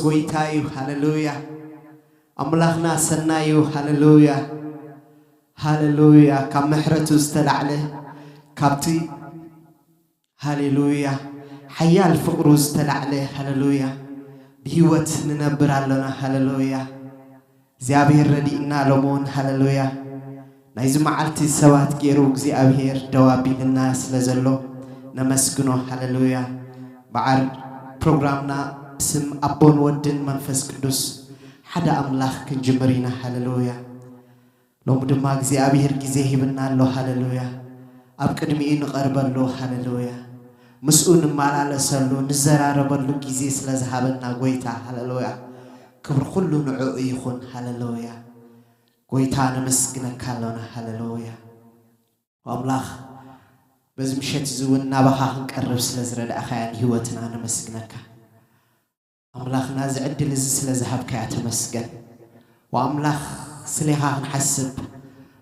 ጎይታ እዩ። ሃሌሉያ። ኣምላኽና ሰናይ እዩ። ሃሌሉያ፣ ሃሌሉያ። ካብ ምሕረቱ ዝተላዕለ፣ ካብቲ፣ ሃሌሉያ፣ ሓያል ፍቕሩ ዝተላዕለ፣ ሃሌሉያ፣ ብህይወት ንነብር ኣሎና። ሃሌሉያ። እግዚኣብሔር ረዲእና ሎሚ እውን፣ ሃሌሉያ፣ ናይዚ መዓልቲ ሰባት ገይሩ እግዚኣብሔር ደው ኣቢልና ስለ ዘሎ ነመስግኖ። ሃሌሉያ። በዓል ፕሮግራምና ብስም ኣቦን ወድን መንፈስ ቅዱስ ሓደ ኣምላኽ ክንጅምር ኢና። ሃሌሉያ። ሎሚ ድማ እግዚኣብሔር ግዜ ሂብና ኣሎ። ሃሌሉያ። ኣብ ቅድሚኡ ንቐርበሉ። ሃሌሉያ። ምስኡ ንመላለሰሉ፣ ንዘራረበሉ ግዜ ስለ ዝሃበና ጎይታ፣ ሃሌሉያ፣ ክብሪ ኩሉ ንዕኡ ይኹን። ሃሌሉያ። ጎይታ ነመስግነካ ኣሎና። ሃሌሉያ። ኣምላኽ፣ በዚ ምሸት እዚ እውን ናባኻ ክንቀርብ ስለ ዝረዳእኻያ ንህይወትና ነመስግነካ። ኣምላኽና፣ እዚ ዕድል እዚ ስለ ዝሃብካያ ተመስገን። ወኣምላኽ፣ ስሌኻ ክንሓስብ፣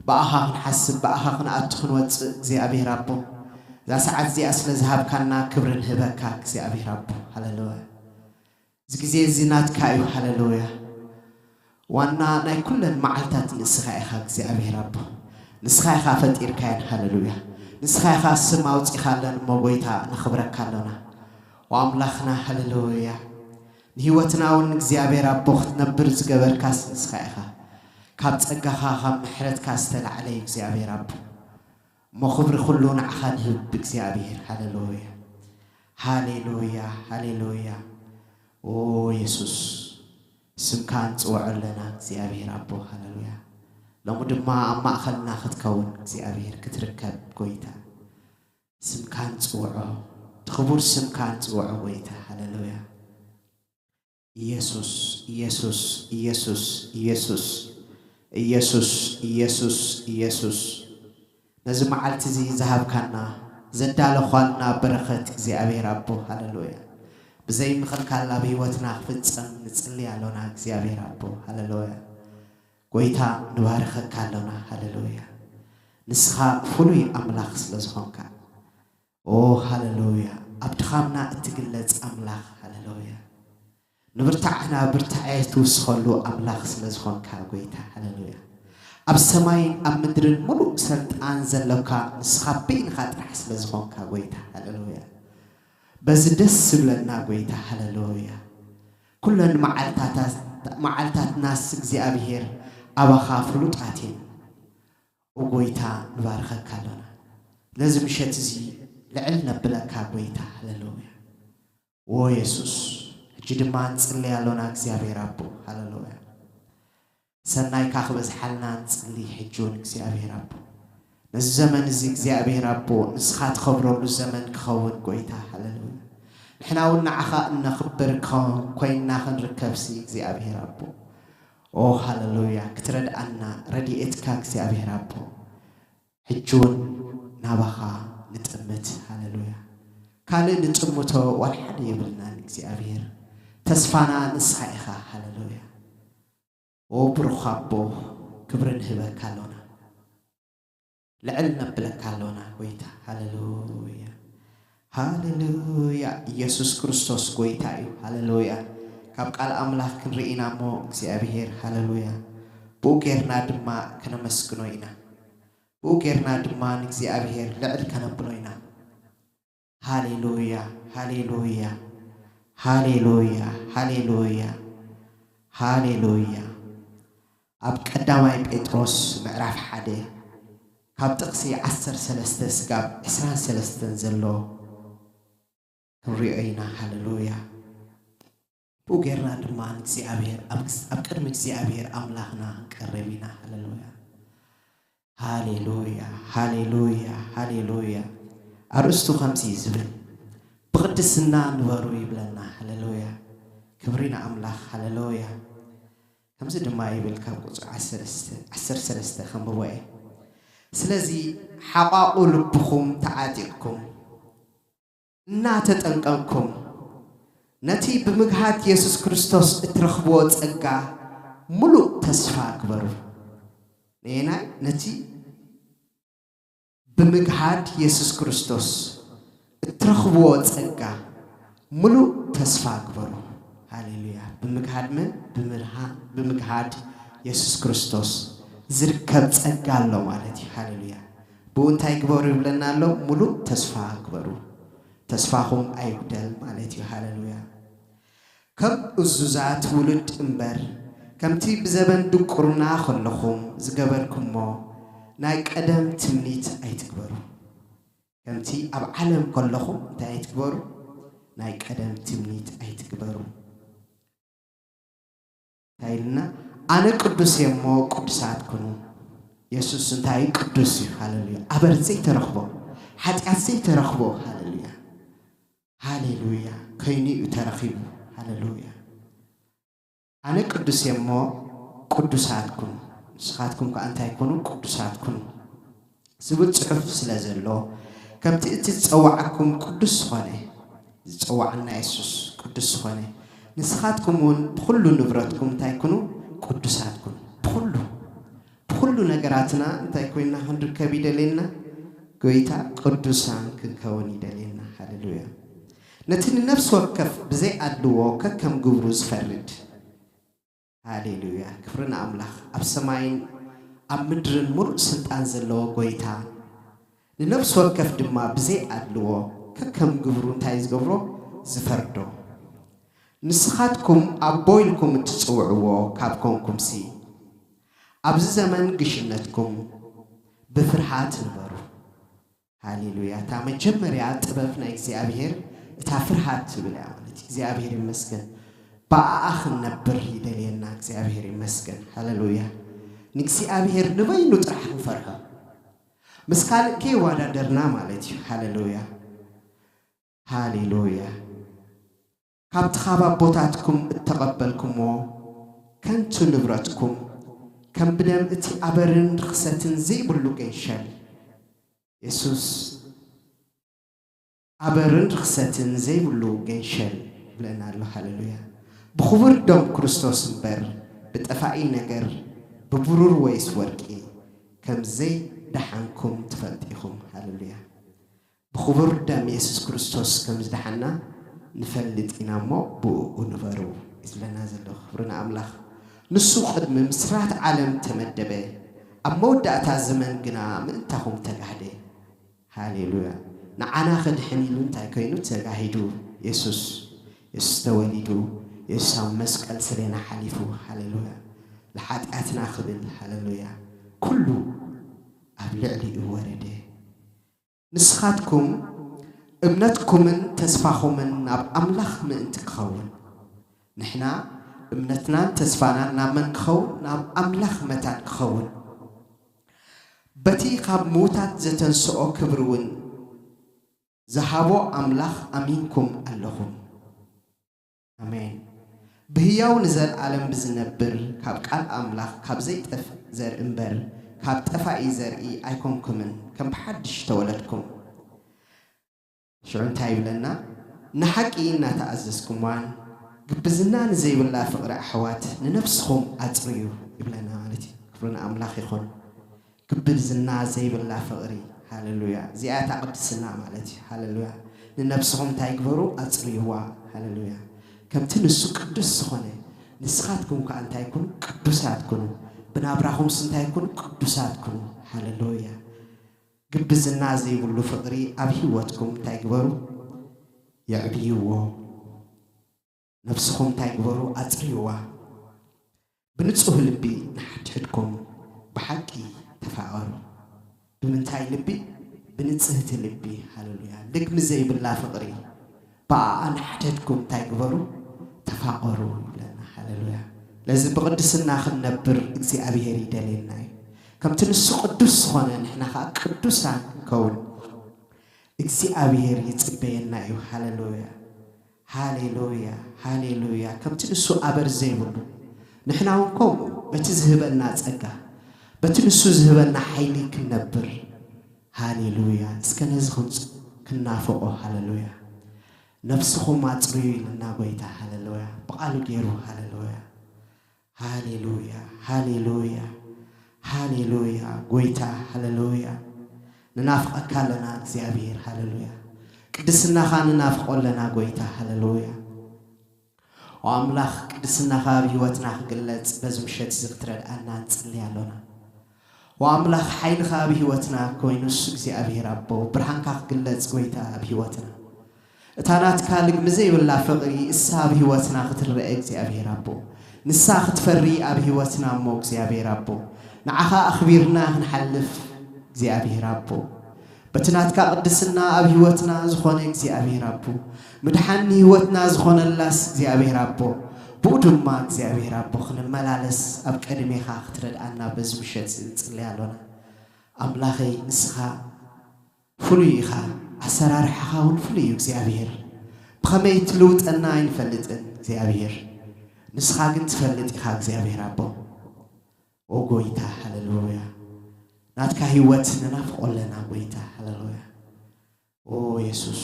ብኣኻ ክንሓስብ፣ ብኣኻ ክንኣቱ ክንወጽእ፣ እግዚኣብሔር ኣቦ፣ እዛ ሰዓት እዚኣ ስለ ዝሃብካና ክብሪ ንህበካ፣ እግዚኣብሔር ኣቦ። ሃሌሉያ። እዚ ግዜ እዚ ናትካ እዩ። ሃሌሉያ። ዋና ናይ ኩለን መዓልታት ንስኻ ኢኻ እግዚኣብሔር ኣቦ። ንስኻ ኢኻ ፈጢርካየን። ሃሌሉያ። ንስኻ ኢኻ ስም ኣውጺኻለን እሞ ጎይታ ነኽብረካ ኣሎና። ወኣምላኽና፣ ሃሌሉያ። ንህይወትና እውን እግዚኣብሔር ኣቦ ክትነብር ዝገበርካስ ንስኻ ኢኻ። ካብ ጸጋኻ ካብ ምሕረትካ ዝተላዕለ እዩ እግዚኣብሔር ኣቦ። እሞ ክብሪ ኩሉ ንዓኻ ንህብ እግዚኣብሔር። ሃሌሉያ፣ ሃሌሉያ፣ ሃሌሉያ። ኦ የሱስ፣ ስምካ ንጽውዖ ኣለና እግዚኣብሔር ኣቦ። ሃሌሉያ። ሎሚ ድማ ኣብ ማእኸልና ክትከውን እግዚኣብሔር ክትርከብ ጎይታ። ስምካ ንጽውዖ፣ እቲ ክቡር ስምካ ንጽውዖ ጎይታ። ሃሌሉያ። ኢየሱስ፣ ኢየሱስ፣ ኢየሱስ፣ ኢየሱስ፣ ኢየሱስ፣ ኢየሱስ፣ ኢየሱስ። ነዚ መዓልቲ እዚ ዝሃብካና፣ ዘዳለዃልና በረኸት እግዚኣብሔር ኣቦ፣ ሃሌሉያ። ብዘይ ምኽልካል ኣብ ህይወትና ክፍጸም ንጽሊ ኣሎና እግዚኣብሔር ኣቦ፣ ሃሌሉያ። ጎይታ ንባርኸካ ኣሎና፣ ሃሌሉያ። ንስኻ ፍሉይ ኣምላኽ ስለ ዝኾንካ፣ ኦ ሃሌሉያ፣ ኣብ ድኻምና እትግለጽ ኣምላኽ፣ ሃሌሉያ። ንብርታዕና ብርታዐ ትውስኸሉ ኣምላኽ ስለ ዝኾንካ ጎይታ፣ ሃሌሉያ። ኣብ ሰማይን ኣብ ምድርን ምሉእ ሰልጣን ዘሎካ ንስኻ በይንኻ ጥራሕ ስለ ዝኾንካ ጎይታ፣ ሃሌሉያ። በዚ ደስ ዝብለና ጎይታ፣ ሃሌሉያ። ኩለን መዓልታታ-፣ መዓልታትናስ እግዚኣብሔር ኣባኻ ፍሉጣት እየን። ኦ ጎይታ፣ ንባርኸካ ኣሎና። ነዚ ምሸት እዚ ልዕል ነብለካ ጎይታ፣ ሃሌሉያ። ኦ የሱስ፣ ሕጂ ድማ ንጽሊ ኣሎና እግዚኣብሔር ኣቦ፣ ሃሌሉያ። ሰናይካ ክበዝሓልና ንጽሊ ሕጂ እውን እግዚኣብሔር ኣቦ። ነዚ ዘመን እዚ እግዚኣብሔር ኣቦ፣ ንስኻ ትኸብረሉ ዘመን ክኸውን ጎይታ፣ ሃሌሉያ። ንሕና እውን ንዓኻ እነኽብር ከ-፣ ኮይንና ክንርከብሲ እግዚኣብሔር ኣቦ። ኦ ሃሌሉያ፣ ክትረድኣና ረድኤትካ እግዚኣብሔር ኣቦ። ሕጂ እውን ናባኻ ንጥምት። ሃሌሉያ። ካልእ ንጥምቶ ዋላ ሓደ የብልናን እግዚኣብሔር። ተስፋና ንስኻ ኢኻ። ሃሌሉያ። ኦ ብሩኽ ኣቦ፣ ክብሪ ንህበካ ኣሎና። ልዕል ነብለካ ኣሎና ጎይታ። ሃሌሉያ። ሃሌሉያ። ኢየሱስ ክርስቶስ ጎይታ እዩ። ሃሌሉያ። ካብ ቃል ኣምላኽ ክንርኢ ኢና እሞ እግዚኣብሔር። ሃሌሉያ። ብኡ ጌርና ድማ ከነመስግኖ ኢና። ብኡ ጌርና ድማ ንእግዚኣብሔር ልዕል ከነብሎ ኢና። ሃሌሉያ፣ ሃሌሉያ፣ ሃሌሉያ፣ ሃሌሉያ፣ ሃሌሉያ። ኣብ ቀዳማይ ጴጥሮስ ምዕራፍ ሓደ ካብ ጥቕሲ ዓሰርተ ሰለስተ ስጋብ ዕስራን ሰለስተን ዘሎ ክንሪኦ ኢና። ሃሌሉያ። ብኡ ጌርና ድማ ንእግዚኣብሔር ኣብ፣ ኣብ ቅድሚ እግዚኣብሔር ኣምላኽና ክንቀርብ ኢና። ሃሌሉያ፣ ሃሌሉያ፣ ሃሌሉያ፣ ሃሌሉያ። ኣርእስቱ ከምዚ እዩ ዝብል፣ ብቕድስና ንበሩ ይብለና። ሃሌሉያ፣ ክብሪ ንኣምላኽ። ሃሌሉያ። ከምዚ ድማ ይብል፣ ካብ ቁጽሪ ዓሰርተ ሰለስተ፣ ዓሰርተ ሰለስተ ከንብቦ እየ። ስለዚ ሓቋቑ ልብኹም ተዓጢቕኩም እናተጠንቀቕኩም ነቲ ብምግሃድ የሱስ ክርስቶስ እትረኽብዎ ጸጋ ምሉእ ተስፋ ግበሩ። ነየናይ? ነቲ ብምግሃድ የሱስ ክርስቶስ እትረኽብዎ ጸጋ ምሉእ ተስፋ ግበሩ። ሃሌሉያ። ብምግሃድ መን? ብምርሃ-፣ ብምግሃድ የሱስ ክርስቶስ ዝርከብ ጸጋ ኣሎ ማለት እዩ። ሃሌሉያ። ብኡ እንታይ ግበሩ ይብለና ኣሎ? ምሉእ ተስፋ ግበሩ፣ ተስፋኹም ኣይጉደል ማለት እዩ። ሃሌሉያ። ከም እዙዛት ውሉድ እምበር፣ ከምቲ ብዘበን ድቁርና ከለኹም ዝገበርኩሞ ናይ ቀደም ትምኒት ኣይትግበሩ። ከምቲ ኣብ ዓለም ከለኹም እንታይ ኣይትግበሩ? ናይ ቀደም ትምኒት ኣይትግበሩ። እንታይ ኢልና? ኣነ ቅዱስ እየ እሞ ቅዱሳት ኩኑ። የሱስ እንታይ እዩ? ቅዱስ እዩ። ሃሌሉያ። ኣበር ዘይተረኽቦ፣ ሓጢኣት ዘይተረኽቦ። ሃሌሉያ። ሃሌሉያ። ከይኑ እዩ ተረኺቡ። ሃሌሉያ። ኣነ ቅዱስ እየ እሞ ቅዱሳት ኩኑ፣ ንስኻትኩም ከኣ እንታይ ኩኑ? ቅዱሳት ኩኑ ዝብል ጽሑፍ ስለ ዘሎ፣ ከምቲ እቲ ዝጸዋዓኩም ቅዱስ ዝኾነ፣ ዝጸዋዓና የሱስ ቅዱስ ዝኾነ፣ ንስኻትኩም እውን ብኹሉ ንብረትኩም እንታይ ኩኑ? ቅዱሳት ኩኑ። ብኹሉ፣ ብኹሉ ነገራትና እንታይ ኮይና ክንርከብ ይደልየና? ጎይታ ቅዱሳን ክንከውን ይደልየና። ሃሌሉያ። ነቲ ንነፍሲ ወከፍ ብዘይ ኣድልዎ ከከም ግብሩ ዝፈርድ። ሃሌሉያ። ክብሪ ንኣምላኽ። ኣብ ሰማይን ኣብ ምድርን ምሉእ ስልጣን ዘለዎ ጎይታ፣ ንነፍሲ ወከፍ ድማ ብዘይ ኣድልዎ ከከም ግብሩ እንታይ ዝገብሮ? ዝፈርዶ። ንስኻትኩም ኣቦ ኢልኩም እትጽውዕዎ ካብ ኮንኩምሲ፣ ኣብዚ ዘመን ግሽነትኩም ብፍርሃት ንበሩ። ሃሌሉያ። እታ መጀመርያ ጥበብ ናይ እግዚኣብሔር እታ ፍርሃት ትብል እያ ማለት እዩ። እግዚኣብሔር ይመስገን። ብኣኣ ክንነብር ይደልየና። እግዚኣብሔር ይመስገን። ሃሌሉያ። ንእግዚኣብሔር ንበይኑ ጥራሕ ክንፈርሖ፣ ምስ ካልእ ከይወዳደርና ማለት እዩ። ሃሌሉያ። ሃሌሉያ። ካብቲ ካብ ኣቦታትኩም እተቐበልኩሞ ከንቱ ንብረትኩም፣ ከም ብደም እቲ ኣበርን ርኽሰትን ዘይብሉ ገንሸል፣ የሱስ ኣበርን ርኽሰትን ዘይብሉ ገንሸል ይብለና ኣሎ። ሃሌሉያ። ብኽቡር ደም ክርስቶስ እምበር ብጠፋኢ ነገር፣ ብብሩር ወይስ ወርቂ፣ ከም ዘይደሓንኩም ትፈልጡ ኢኹም። ሃሌሉያ። ብኽቡር ደም የሱስ ክርስቶስ ከም ዝደሓና ንፈልጥ ኢና እሞ ብእኡ ንበሩ እዩ ዝብለና ዘሎ። ክብሪ ንኣምላኽ። ንሱ ቅድሚ ምስራት ዓለም ተመደበ፣ ኣብ መወዳእታ ዘመን ግና ምእንታኹም ተጋህደ። ሃሌሉያ። ንዓና ክድሕን ኢሉ እንታይ ኮይኑ ተጋሂዱ? የሱስ፣ የሱስ ተወሊዱ፣ የሱስ ኣብ መስቀል ስሌና ሓሊፉ። ሃሌሉያ። ንሓጢኣትና ክብል፣ ሃሌሉያ፣ ኩሉ ኣብ ልዕሊኡ ወረደ። ንስኻትኩም እምነትኩምን ተስፋኹምን ናብ ኣምላኽ ምእንቲ ክኸውን፣ ንሕና እምነትናን ተስፋናን ናብ መን ክኸውን? ናብ ኣምላኽ መታን ክኸውን፣ በቲ ካብ ምዉታት ዘተንስኦ ክብሪ እውን ዝሃቦ ኣምላኽ ኣሚንኩም ኣለኹም። ኣሜን። ብህያው ንዘለኣለም ብዝነብር ካብ ቃል ኣምላኽ ካብ ዘይጠፍእ ዘርኢ እምበር፣ ካብ ጠፋኢ ዘርኢ ኣይኮንኩምን፣ ከም ብሓድሽ ተወለድኩም። ሽዑ እንታይ ይብለና? ንሓቂ እናተኣዘዝኩምዋን፣ ግብዝና ንዘይብላ ፍቕሪ ኣሕዋት ንነፍስኹም ኣጽርዩ ይብለና ማለት እዩ። ክብሪ ንኣምላኽ ይኹን። ግብዝና ዘይብላ ፍቕሪ። ሃሌሉያ። እዚኣ እታ ቅድስና ማለት እዩ። ሃሌሉያ። ንነብስኹም እንታይ ግበሩ? ኣጽርይዋ። ሃሌሉያ። ከምቲ ንሱ ቅዱስ ዝኾነ፣ ንስኻትኩም ከኣ እንታይ ኩኑ? ቅዱሳት ኩኑ። ብናብራኹምስ እንታይ ኩኑ? ቅዱሳት ኩኑ። ሃሌሉያ። ግብዝና ዘይብሉ ፍቕሪ ኣብ ህይወትኩም እንታይ ግበሩ? የዕብይዎ። ነብስኹም እንታይ ግበሩ? ኣጽርይዋ። ብንጹህ ልቢ ንሓድሕድኩም ብሓቂ ተፋቐሩ። ብምንታይ ልቢ? ብንጽህቲ ልቢ። ሃሌሉያ። ልግሚ ዘይብላ ፍቕሪ። ብኣኣ ንሓድሕድኩም እንታይ ግበሩ? ተፋቐሩ ይብለና። ሃሌሉያ። ለዚ ብቕድስና ክንነብር እግዚኣብሔር ይደልየና እዩ። ከምቲ ንሱ ቅዱስ ዝኾነ ንሕና ኸዓ ቅዱሳን ክንከውን እግዚኣብሔር ይጽበየና እዩ። ሃሌሉያ፣ ሃሌሉያ፣ ሃሌሉያ። ከምቲ ንሱ ኣበር ዘይብሉ፣ ንሕና እውን ከምኡ በቲ ዝህበና ጸጋ፣ በቲ ንሱ ዝህበና ሓይሊ ክንነብር። ሃሌሉያ። እስከ ነዚ ክንጽ-፣ ክናፍቖ። ሃሌሉያ። ነፍስኹም ኣጽርዩ ኢልና ጎይታ። ሃሌሉያ። ብቓሉ ገይሩ። ሃሌሉያ። ሃሌሉያ፣ ሃሌሉያ፣ ሃሌሉያ። ጎይታ፣ ሃሌሉያ። ንናፍቐካ ኣለና እግዚኣብሔር። ሃሌሉያ። ቅድስናኻ ንናፍቆ ኣለና ጎይታ። ሃሌሉያ። ኣምላኽ ቅድስናኻ ኣብ ህይወትና ክግለጽ በዚ ምሸት እዚ ክትረድኣና ንጽሊ ኣሎና። ኣምላኽ ሓይልኻ ኣብ ህይወትና ኮይኑስ እግዚኣብሔር ኣቦ ብርሃንካ ክግለጽ ጎይታ ኣብ ህይወትና እታ ናትካ ልግሚ ዘይብላ ፍቕሪ እሳ ኣብ ህይወትና ክትረአ እግዚኣብሔር ኣቦ ንሳ ክትፈሪ ኣብ ህይወትና እሞ እግዚኣብሔር ኣቦ ንዓኻ ኣኽቢርና ክንሓልፍ እግዚኣብሔር ኣቦ በቲ ናትካ ቅድስና ኣብ ህይወትና ዝኾነ እግዚኣብሔር ኣቦ ምድሓን ንህይወትና ዝኾነላስ እግዚኣብሔር ኣቦ ብኡ ድማ እግዚኣብሔር ኣቦ ክንመላለስ ኣብ ቀድሜኻ ክትረድኣና በዚ ምሸት ንጽሊ ኣሎና ኣምላኸይ ንስኻ ፍሉይ ኢኻ ኣሰራርሓኻ እውን ፍሉይ እዩ እግዚኣብሔር ብኸመይ ትልውጠና ኣይንፈልጥን እግዚኣብሔር ንስኻ ግን ትፈልጥ ኢኻ እግዚኣብሔር ኣቦ ኦ ጎይታ ሃለሉያ ናትካ ህይወት ንናፍቆ ኣለና ጎይታ ሃለሉያ ኦ የሱስ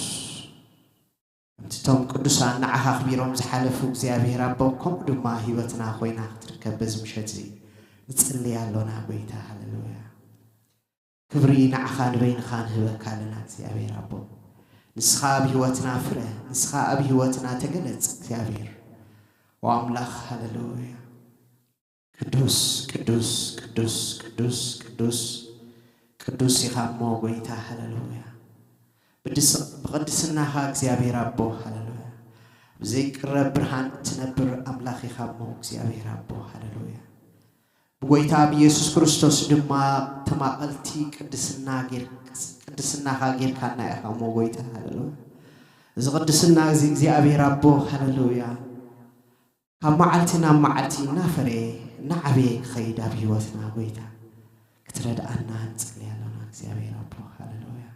ከምቲ እቶም ቅዱሳን ንዓኻ ኣኽቢሮም ዝሓለፉ እግዚኣብሔር ኣቦ ከምኡ ድማ ህይወትና ኮይና ክትርከብ በዚ ምሸት እዚ ንጽሊ ኣሎና ጎይታ ሃለሉያ ክብሪ ንዓኻ ንበይንኻ ንህበካ ኣለና እግዚኣብሔር ኣቦ ንስኻ ኣብ ህይወትና ፍረ ንስኻ ኣብ ህይወትና ተገለጽ እግዚኣብሔር ወኣምላኽ ሃለሉያ ቅዱስ ቅዱስ ቅዱስ ቅዱስ ቅዱስ ቅዱስ ኢኻ እሞ ጎይታ ሃለሉያ ብድስ- ብቅድስናኻ እግዚኣብሔር ኣቦ ሃለሉያ ብዘይቅረብ ብርሃን እትነብር ኣምላኽ ኢኻ እሞ እግዚኣብሔር ኣቦ ሃለሉያ ብጎይታ ብኢየሱስ ክርስቶስ ድማ ተማቐልቲ ቅድስና ጌር- ቅድስናኻ ጌርካና ኢኻ እሞ ጎይታ ሃለሉያ እዚ ቅድስና እዚ እግዚኣብሔር ኣቦ ሃለሉያ ካብ መዓልቲ ናብ መዓልቲ እናፈረየ እናዓበየ ክኸይድ ኣብ ህይወትና ጎይታ ክትረድኣና ንጽሊ ኣሎና እግዚኣብሔር ኣቦ ሃለሉያ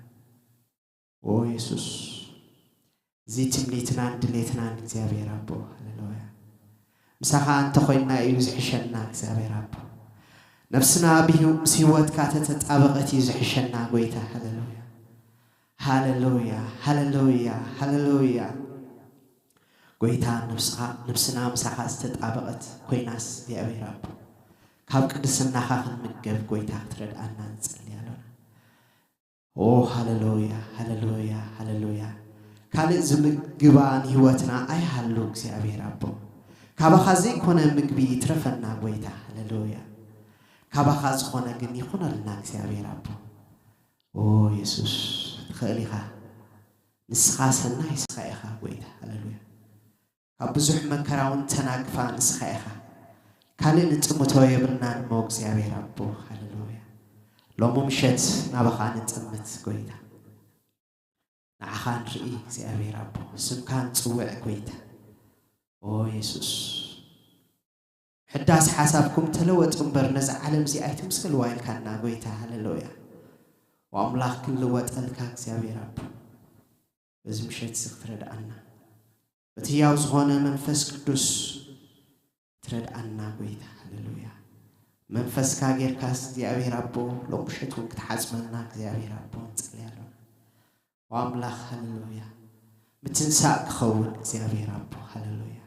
ኦ የሱስ እዚ ትምኒትናን ድሌትናን እግዚኣብሔር ኣቦ ሃለሉያ ምሳኻ እንተኾይንና እዩ ዝሕሸና እግዚኣብሔር ኣቦ ነብስና ብህይወ- ምስ ህይወትካ ተተጣበቐት እዩ ዝሕሸና ጎይታ ሃለሉያ ሃለሉያ ሃለሉያ ሃለሉያ ጎይታ ነብስኻ ነብስና ምሳኻ ዝተጣበቐት ኮይናስ እግዚኣብሔር ኣቦ ካብ ቅድስናኻ ክንምገብ ጎይታ ክትረድኣና ንጸሊ ኣሎና ኦ ሃለሉያ ሃለሉያ ሃለሉያ ካልእ ዝምግባ ንህይወትና ኣይሃሉ እግዚኣብሔር ኣቦ ካባኻ ዘይኮነ ምግቢ ይትረፈና ጎይታ ሃለሉያ ካባኻ ዝኾነ ግን ይኹነልና እግዚኣብሔር ኣቦ ኦ የሱስ ትኽእል ኢኻ ንስኻ ሰናይ ንስኻ ኢኻ ጎይታ ሃለሉያ ካብ ብዙሕ መከራ እውን ተናግፋ ንስኻ ኢኻ ካልእ ንጥምቶ የብልናን እሞ እግዚኣብሔር ኣቦ ሃለሉያ ሎሚ ምሸት ናባኻ ንጥምት ጎይታ ንዓኻ ንርኢ እግዚኣብሔር ኣቦ ስምካ ንጽውዕ ጎይታ ኦ የሱስ ሕዳስ ሓሳብኩም ተለወጡ እምበር ነዚ ዓለም እዚ ኣይትምሰልዋ ኢልካና ጎይታ ሃለሉያ ወኣምላኽ ክንልወጠልካ እግዚኣብሔር ኣቦ በዚ ምሸት እዚ ክትረድኣና በቲ ህያው ዝኾነ መንፈስ ቅዱስ ትረድኣና ጎይታ ሃለሉያ መንፈስካ ጌርካስ እግዚኣብሔር ኣቦ ሎም ምሸት እውን ክትሓፅመና እግዚኣብሔር ኣቦ ንፅሊ ኣሎና ኣምላኽ ሃለሉያ ምትንሳእ ክኸውን እግዚኣብሔር ኣቦ ሃለሉያ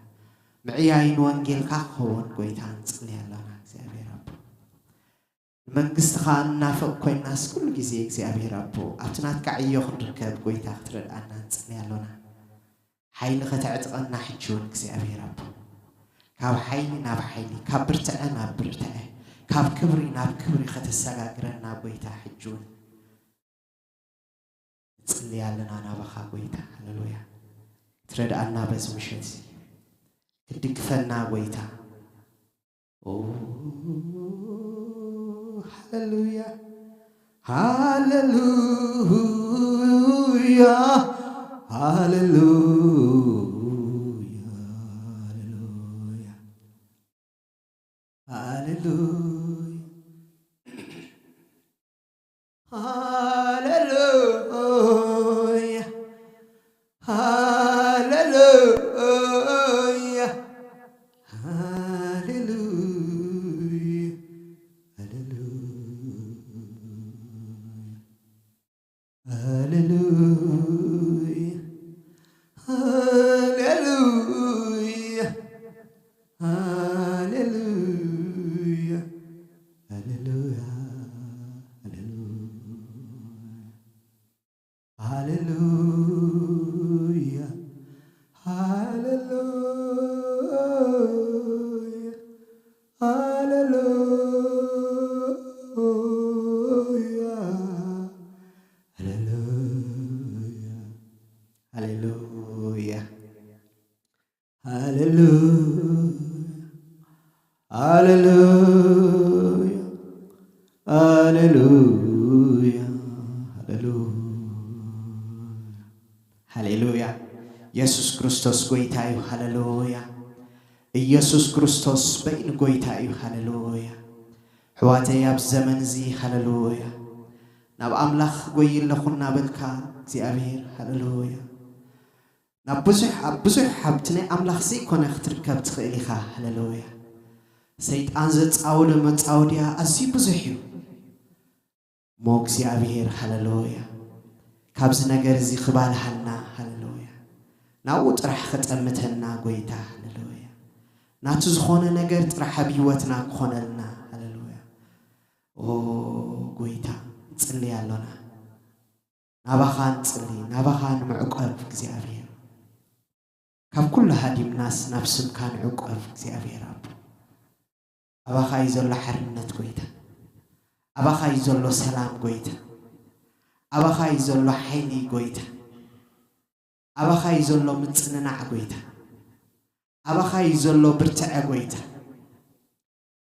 ምዕያይን ወንጌልካ ክኸውን ጎይታ ንፅሊ ኣሎና እግዚኣብሔር ኣቦ ንመንግስትኻ ንናፍቕ ኮይናስ ኩሉ ግዜ እግዚኣብሔር ኣቦ ኣብቲ ናትካ ዕዮ ክንርከብ ጎይታ ክትረድኣና ንፅሊ ኣሎና ሓይሊ ከተዕጥቀና ሕጂ እውን እግዚኣብሔር ኣቦ ካብ ሓይሊ ናብ ሓይሊ ካብ ብርትዐ ናብ ብርትዐ ካብ ክብሪ ናብ ክብሪ ከተሰጋግረና ጎይታ ሕጂ እውን ንፅሊ ኣለና ናባኻ ጎይታ ሃለሉያ ትረድኣና በዚ ምሸት ክትድግፈና ጎይታ ሃለሉያ ሃለሉያ ሃለሉያ ሃለሉያ ሃለሉያ ሃለሉያ ሃለሉያ ሃለሉያ ሃለሉያ ሃሌሉያ ሃሌሉያ ሃሌሉያ ሃሌሉያ ሃሌሉያ ሃሌሉያ ሃሌሉያ ሃሌሉያ፣ ሃሌሉያ፣ ሃሌሉያ፣ ሃሌሉያ። ኢየሱስ ክርስቶስ ጎይታ እዩ። ሃሌሉያ። ኢየሱስ ክርስቶስ በይኑ ጎይታ እዩ። ሃሌሉያ። ኣሕዋተይ፣ ኣብ ዘመን እዚ፣ ሃሌሉያ፣ ናብ ኣምላኽ ጎይ ኣለኹ እናበልካ፣ እግዚኣብሔር፣ ሃሌሉያ፣ ናብ ብዙሕ፣ ኣብ ብዙሕ ሃብቲ ናይ ኣምላኽ ዘይኮነ ክትርከብ ትኽእል ኢኻ። ሃሌሉያ። ሰይጣን ዘጻወዶ መጻወድያ ኣዝዩ ብዙሕ እዩ። እሞ እግዚኣብሔር፣ ሃሌሉያ፣ ካብዚ ነገር እዚ ክባልሃልና፣ ሃሌሉያ፣ ናብኡ ጥራሕ ከጠምተና ጎይታ፣ ሃሌሉያ፣ ናቱ ዝኾነ ነገር ጥራሕ ኣብ ህይወትና ክኾነልና፣ ሃሌሉያ። ኦ ጎይታ፣ ንጽሊ ኣሎና። ናባኻ ንጽሊ፣ ናባኻ ንምዕቀብ እግዚኣብሔር። ካብ ኩሉ ሃዲምናስ ናብ ስምካ ንዕቀብ እግዚኣብሔር ኣቦ። ኣባኻ እዩ ዘሎ ሓርነት ጎይታ። ኣባኻ እዩ ዘሎ ሰላም ጎይታ። ኣባኻ እዩ ዘሎ ሓይሊ ጎይታ። ኣባኻ እዩ ዘሎ ምጽንናዕ ጎይታ። ኣባኻ እዩ ዘሎ ብርትዐ ጎይታ።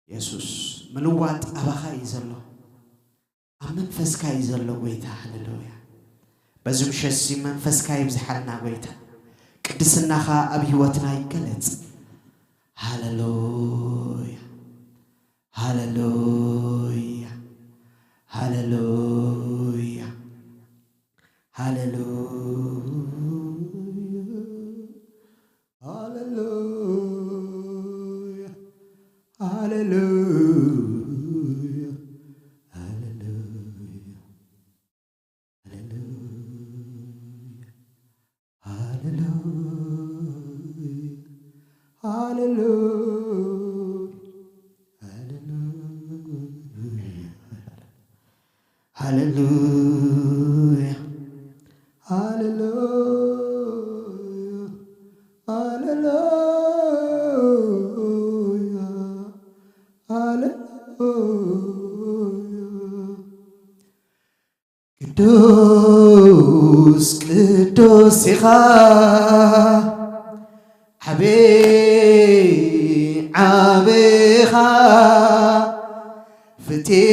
የሱስ፣ ምልዋጥ ኣባኻ እዩ ዘሎ። ኣብ መንፈስካ እዩ ዘሎ ጎይታ። ሃሌሉያ። በዚ ምሸት እዚ መንፈስካ ይብዝሓልና ጎይታ። ቅድስናኻ ኣብ ህይወትና ይገለጽ። ሃሌሉያ፣ ሃሌሉያ፣ ሃሌሉያ፣ ሃሌሉያ፣ ሃሌሉያ፣ ሃሌሉያ፣ ሃሌሉያ፣ ሃሌሉያ፣ ሃሌሉያ፣ ሃሌሉያ፣ ሃሌሉያ፣ ሃሌሉያ፣ ሃሌሉያ፣ ሃሌሉያ። ቅዱስ ቅዱስ ኢኻ፣ ዓቢ ዓቢ ኢኻ፣ ፍትየ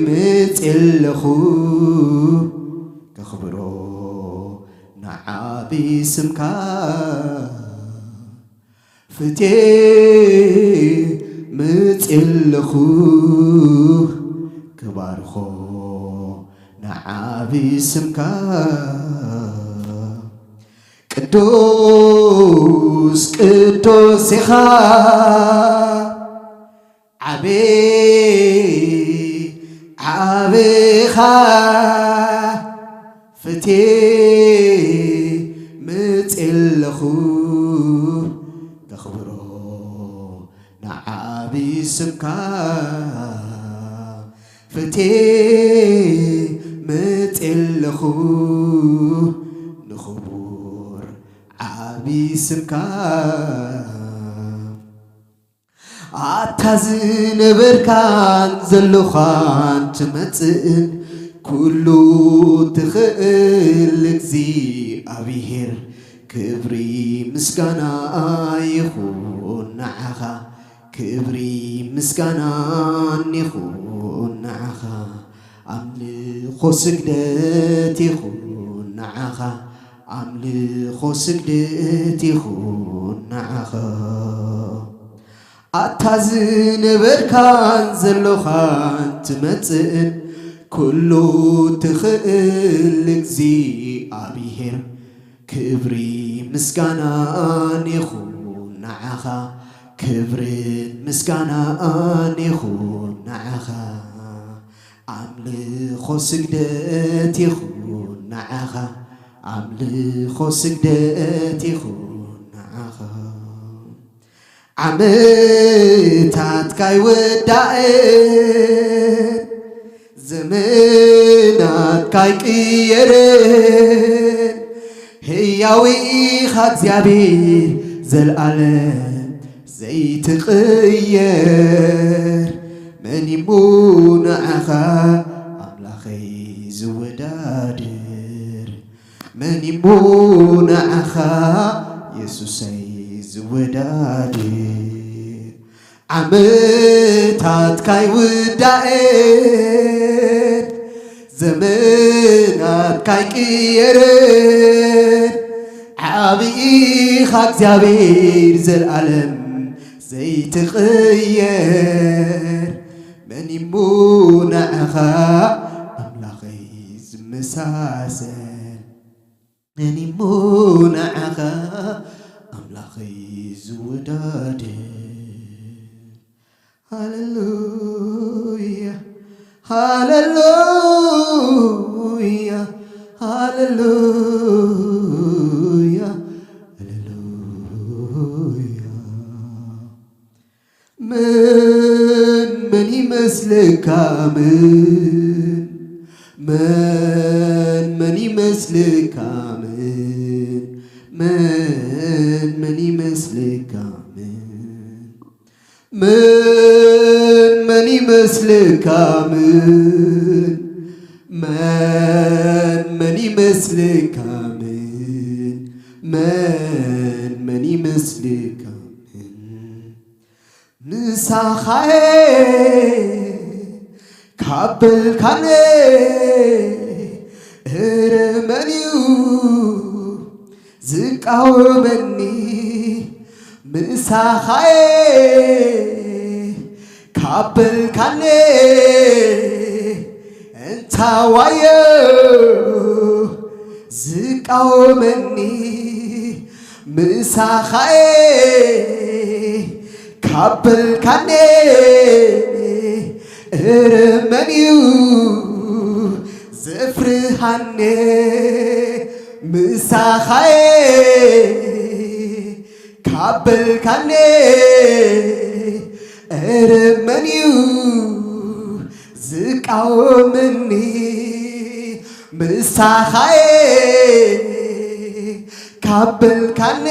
መጽእ ኣለኹ ከኽብሮ ንዓቢ ስምካ። ፍትየ መጽእ ኣለኹ ክባርኾ ንዓቢ ስምካ። ቅዱስ ቅዱስ ኢኻ፣ ዓቢ ዓቢ ኢኻ፣ ፍትየ መጽእ ኣለኹ ከኽብሮ ንዓቢ ስምካ። ፍትየ መጽእ ኣለኹ ንኽቡር ዓቢ ስምካ። ኣታ ዝነበርካን ዘሎኻን ትመጽእን ኩሉ ትኽእል እግዚኣብሔር፣ ክብሪ ምስጋና ይኹን ንዓኻ፣ ክብሪ ምስጋናን ይኹን ንዓኻ። ኣምልኾ ስግደት ይኹን ንዓኻ፣ ኣምልኾ ስግደት ይኹን ንዓኻ። ኣታ ዝነበርካን ዘሎኻን ትመጽእን ኩሉ ትኽእል እግዚኣብሔር፣ ክብሪ ምስጋናን ይኹን ንዓኻ፣ ክብርን ምስጋናን ይኹን ንዓኻ። ኣምልኾ ስግደት ይኹን ንዓኻ፣ ኣምልኾ ስግደት ይኹን ንዓኻ። ዓመታትካ ኣይወዳእን፣ ዘመናትካ ኣይቅየርን፣ ህያው ኢኻ እግዚኣብሔር፣ ዘልኣለም ዘይትቕየር። መን እሞ ንዓኻ ኣምላኸይ ዝወዳድር? መን እሞ ንዓኻ የሱሰይ ዝወዳድር? ዓመታትካ ኣይውዳእን፣ ዘመናትካ ኣይቅየርን። ዓብዪ ኢኻ እግዚኣብሔር፣ ዘልኣለም ዘይትቕየር። መን እሞ ንዓኻ ኣምላኸይ ዝመሳሰል? መን እሞ ንዓኻ ኣምላኸይ ዝወዳደር? ሃሌሉያ፣ ሃሌሉያ፣ ሃሌሉያ፣ ሃሌሉያ። መን መን ይመስለካ? መን መን መን ይመስለካ? መን መን መን ይመስለካ? መን መን መን ይመስለካ? መን መን መን ይመስለካ? መን መን መን ይመስለካ? መን ምሳኻየ ካብ በልካነ፣ እረ መን እዩ ዝቃወመኒ? ምሳኻየ ካብ በልካነ፣ እንታዋዮ ዝቃወመኒ? ምሳኻየ ካብ በልካኒ፣ እረ መን እዩ ዘፍርሃኒ? ምሳኻየ ካብ በልካኒ፣ እረ መን እዩ ዝቃወመኒ? ምሳኻየ ካብ በልካኒ፣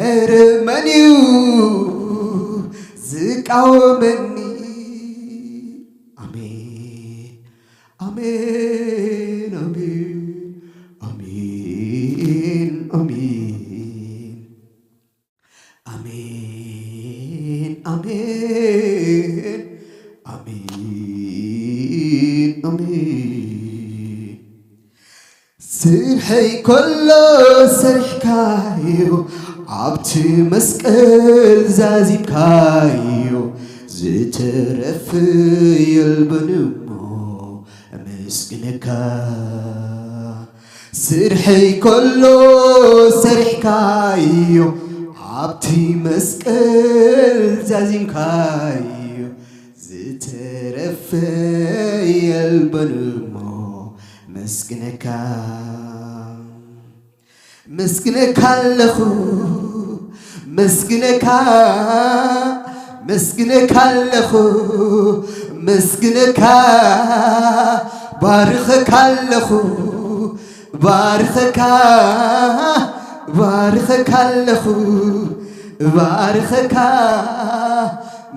እረ መን እዩ ዝቃወመኒ? ኣሜን፣ ኣሜን፣ ኣሜን፣ ኣሜን፣ ኣሜን። ኣሜን፣ ኣሜን፣ ኣሜን፣ ኣሜን። ስርሐይ ከሎ ሰሪሕካዮ፣ ኣብቲ መስቀል ዛዚምካዮ፣ ዝተረፈ የልብን እሞ፣ ኣመስግነካ። ስርሐይ ከሎ ሰሪሕካዮ፣ ኣብቲ መስቀል ዛዚምካዮ፣ ዝተረፈ የልብን እሞ፣ ኣመስግነካ። መስግነካ ኣለኹ፣ መስግነካ፣ መስግነካ ኣለኹ፣ መስግነካ፣ ባርኸካ ኣለኹ፣ ባርኸካ፣ ባርኸካ ኣለኹ፣ ባርኸካ።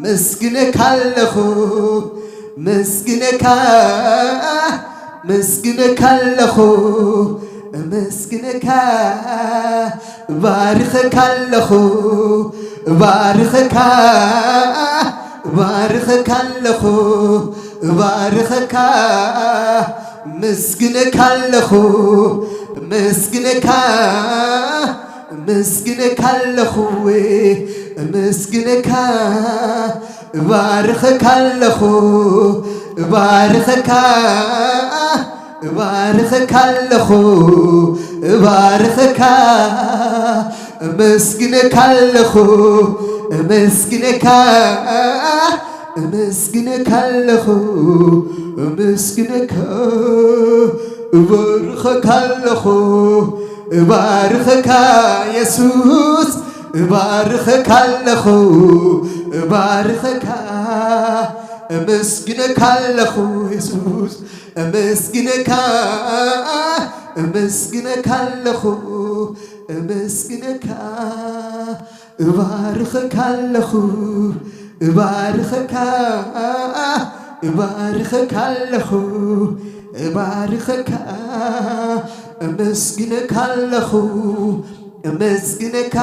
መስግነካ ኣለኹ፣ መስግነካ፣ መስግነካ ኣለኹ፣ እመስግነካ። እባርኸካ ኣለኹ፣ እባርኸካ፣ እባርኸካ ኣለኹ፣ እባርኸካ። እመስግነካ ኣለኹ፣ እመስግነካ፣ እመስግነካ ኣለኹ፣ እመስግነካ። እባርኸካ ኣለኹ፣ እባርኸካ፣ እባርኸካ ኣለኹ፣ እባርኸካ። እመስግነካ ኣለኹ፣ እመስግነካ፣ እመስግነካ ኣለኹ፣ እመስግነካ። እባርኸካ ኣለኹ፣ እባርኸካ የሱስ፣ እባርኸካ ኣለኹ፣ እባርኸካ። እመስግነካ ኣለኹ የሱስ፣ እመስግነካ፣ እመስግነካ ኣለኹ፣ እመስግነካ። እባርኸካ ኣለኹ፣ እባርኸካ፣ እባርኸካ ኣለኹ፣ እባርኸካ። እመስግነካ ኣለኹ፣ እመስግነካ፣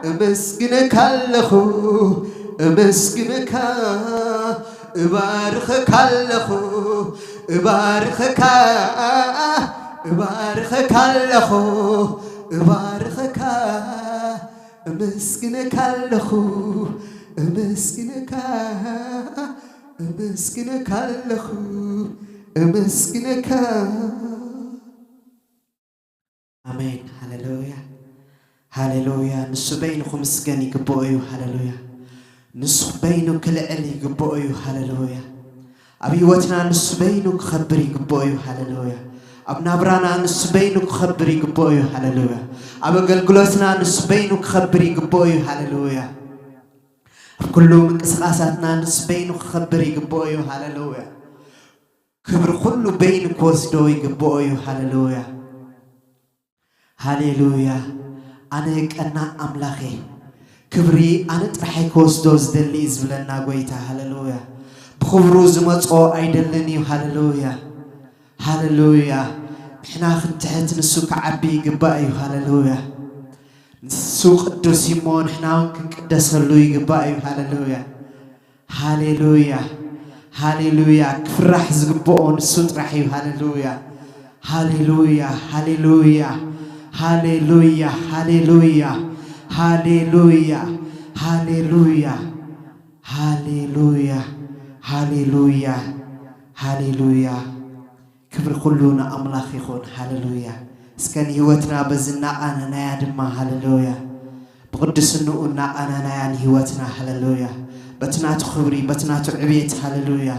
እመስግነካ ኣለኹ፣ እመስግነካ፣ እባርኸካ ኣለኹ፣ እባርኸካ፣ እባርኸካ ኣለኹ፣ እባርኸካ፣ እመስግነካ ኣለኹ፣ እመስግነካ፣ እመስግነካ ኣለኹ፣ እመስግነካ። ኣሜን። ሃሌሉያ፣ ሃሌሉያ። ንሱ በይኑ ክምስገን ይግብኦ እዩ። ሃሌሉያ። ንሱ በይኑ ክልዕል ይግብኦ እዩ። ሃሌሉያ። ኣብ ህይወትና ንሱ በይኑ ክኸብር ይግብኦ እዩ። ሃሌሉያ። ኣብ ናብራና ንሱ በይኑ ክኸብር ይግብኦ እዩ። ሃሌሉያ። ኣብ ኣገልግሎትና ንሱ በይኑ ክኸብር ይግብኦ እዩ። ሃሌሉያ። ኣብ ኩሉ ምንቅስቓሳትና ንሱ በይኑ ክኸብር ይግብኦ እዩ። ሃሌሉያ። ክብሪ ኩሉ በይኑ ክወስዶ ይግብኦ እዩ። ሃሌሉያ፣ ሃሌሉያ። ኣነ ቀናእ ኣምላኽ እየ፣ ክብሪ ኣነ ጥራሐይ ክወስዶ ዝደሊ እዩ ዝብለና ጎይታ። ሃሌሉያ። ብኽብሩ ዝመጾ ኣይደልን እዩ። ሃሌሉያ፣ ሃሌሉያ። ንሕና ክንትሕት ንሱ ክዓቢ ይግባእ እዩ። ሃሌሉያ። ንሱ ቅዱስ እዩ እሞ ንሕና እውን ክንቅደሰሉ ይግባእ እዩ። ሃሌሉያ፣ ሃሌሉያ፣ ሃሌሉያ። ክፍራሕ ዝግብኦ ንሱ ጥራሕ እዩ። ሃሌሉያ፣ ሃሌሉያ፣ ሃሌሉያ፣ ሃሌሉያ፣ ሃሌሉያ፣ ሃሌሉያ፣ ሃሌሉያ፣ ሃሌሉያ፣ ሃሌሉያ፣ ሃሌሉያ። ክብሪ ኩሉ ንኣምላኽ ይኹን። ሃሌሉያ። እስከ ንህይወትና በዚ እናቓነናያ ድማ፣ ሃሌሉያ፣ ብቕድስንኡ እናቓነናያ ንህይወትና፣ ሃሌሉያ፣ በቲ ናቱ ክብሪ፣ በቲ ናቱ ዕቤት፣ ሃሌሉያ፣